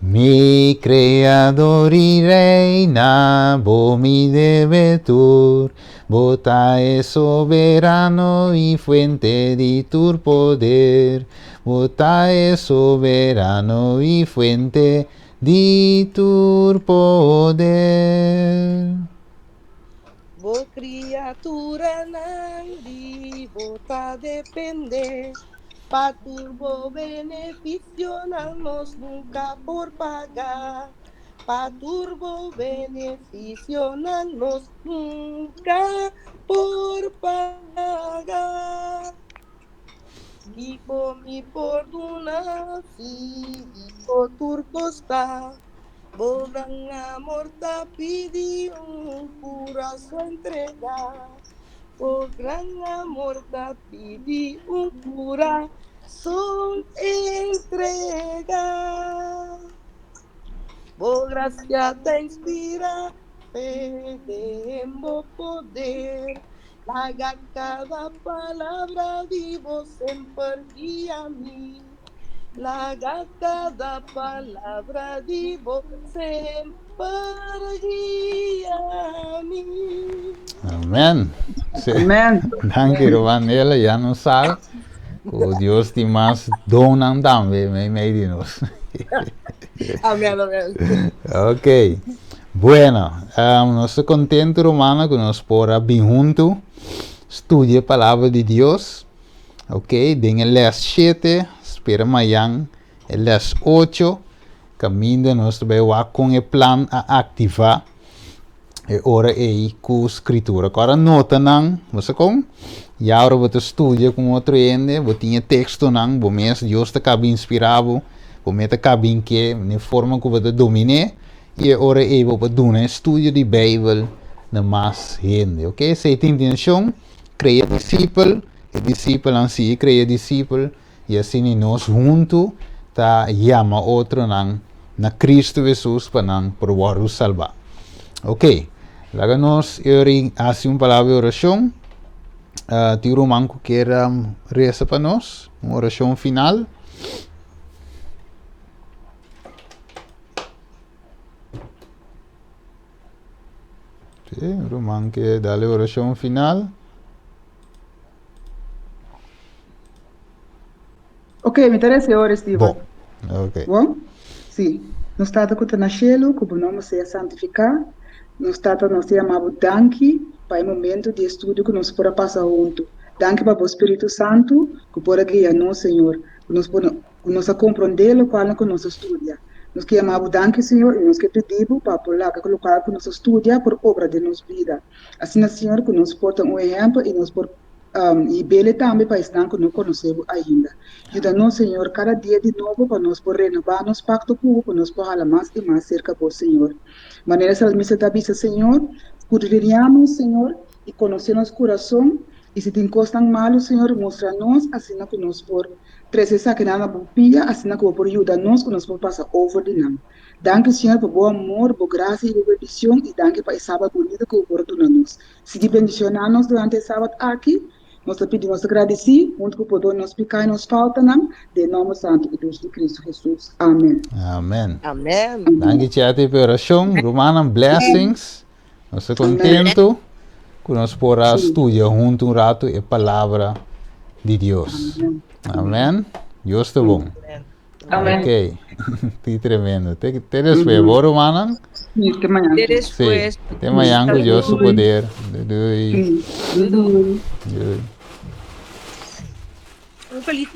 Mi creador y reina, bo mi debe tur, bo ta e soberano y fuente di tur poder, bo ta e soberano y fuente di tur poder. Bo kriaturanan di bo ta dependé, pa tur bo benefisionan nos nunka por paga, pa tur bo benefisionan nos nunka por paga. Kiko mi por duna si di bo tur kos ta? Bo gran amor ta pidi un kurason entregá. Bo gran amor ta pidi un kurason entregá. Bo grasia ta inspirá fe den bo poder. Laga kada palabra di bo semper guia mi. Laga kada palabra di bo semper guia mi. Amen. Sí. Amen. Danki, ruman Nela. Ya nos sa ku Dios tin mas donnan tambe meimei di nos. Amen, amen. Ok. Bueno, um, nos ta kontentu, rumannan, ku nos por a bin huntu studia e Palabra di Dios. Ok, den e les shete, spera mayan e les ocho, kaminda nos ta bai wak kon e plan a aktivá e ora ei ku Skritura. Ku ora nota nan, bo sa kon? Ya ora bo ta studia ku un otro hende, bo tin e tekstonan, bo mes Dios ta kaba inspirá bo, bo mes ta kaba hink'é den forma ku bo ta domin'é, I e ora ei bo por duna e studio di Beibel na mas hende. Ok, esei ta intenshon, krea disipel, e disipelnan sigui krea disipel, i asina nos huntu ta yama otronan na Kristu Hesus pa nan por wòrdu salbá. Ok, laga nos e ora ei hasi un palabra di orashon. Tin ruman ku kier resa pa nos, un orashon final? Sí, ruman ke dale oracion final. Ok, mi ta resa e ora, Steven. Bon, ok. Bon? Sí. Nos Tata ku ta na shelu, ku bo nòmber sea santifiká. Nos Tata, nos ta yama bo danki pa e momento di estudio ku nos por a pasa huntu. Danki pa bo Spiritu Santu ku por a guia nos, Señor, ku nos por Ku nos a komprondé lokualnan ku nos a studia. Nos ke yama bo danki, Señor, i nos ke pidi bo pa por laga ku lokual ku nos a studia por obra den nos bida. Asina, Señor, ku nos por ta un ehèmpel i nos por hib'el tambe pa esnan ku no konosé bo ainda. Yuda nos, Señor, kada dia di nobo pa nos por renobá nos pakto ku bo, pa nos por hala mas i mas serka bo, Señor. Manera salmista ta bisa, Señor, skudriñá nos, Señor, i konosé nos kurason, i si tin kosnan malu, Señor, mustra nos asina ku nos por Trese esakinan na bo pia asina ku bo por yuda nos ku nos por pasa over di nan. Danki Señor pa bo amor, bo grasia i bo bendicion i danki pa e Sabat bunita ku bo por a duna nos. Sigui bendiciona nos durante e Sabat aki. Nos ta pidi nos ta gradisi huntu ku pordon nos piká i nos faltanan den nomber santu i dushi di Cristo Jesus. Amen. Amen. Amen. Danki Chetty pa e oracion. Rumannan blessings. Nos ta contento cu nos por a studia hunto un rato e palabra di Dios. Amen. Dios ta bon. Amen. Ok. Ti tremendo. Te, te después, bo rumannan? Sí, te mañana. Te después. Sí. Te mañana cu Dios su poder. Doei. Sí. Doei. Doei. Un feliz.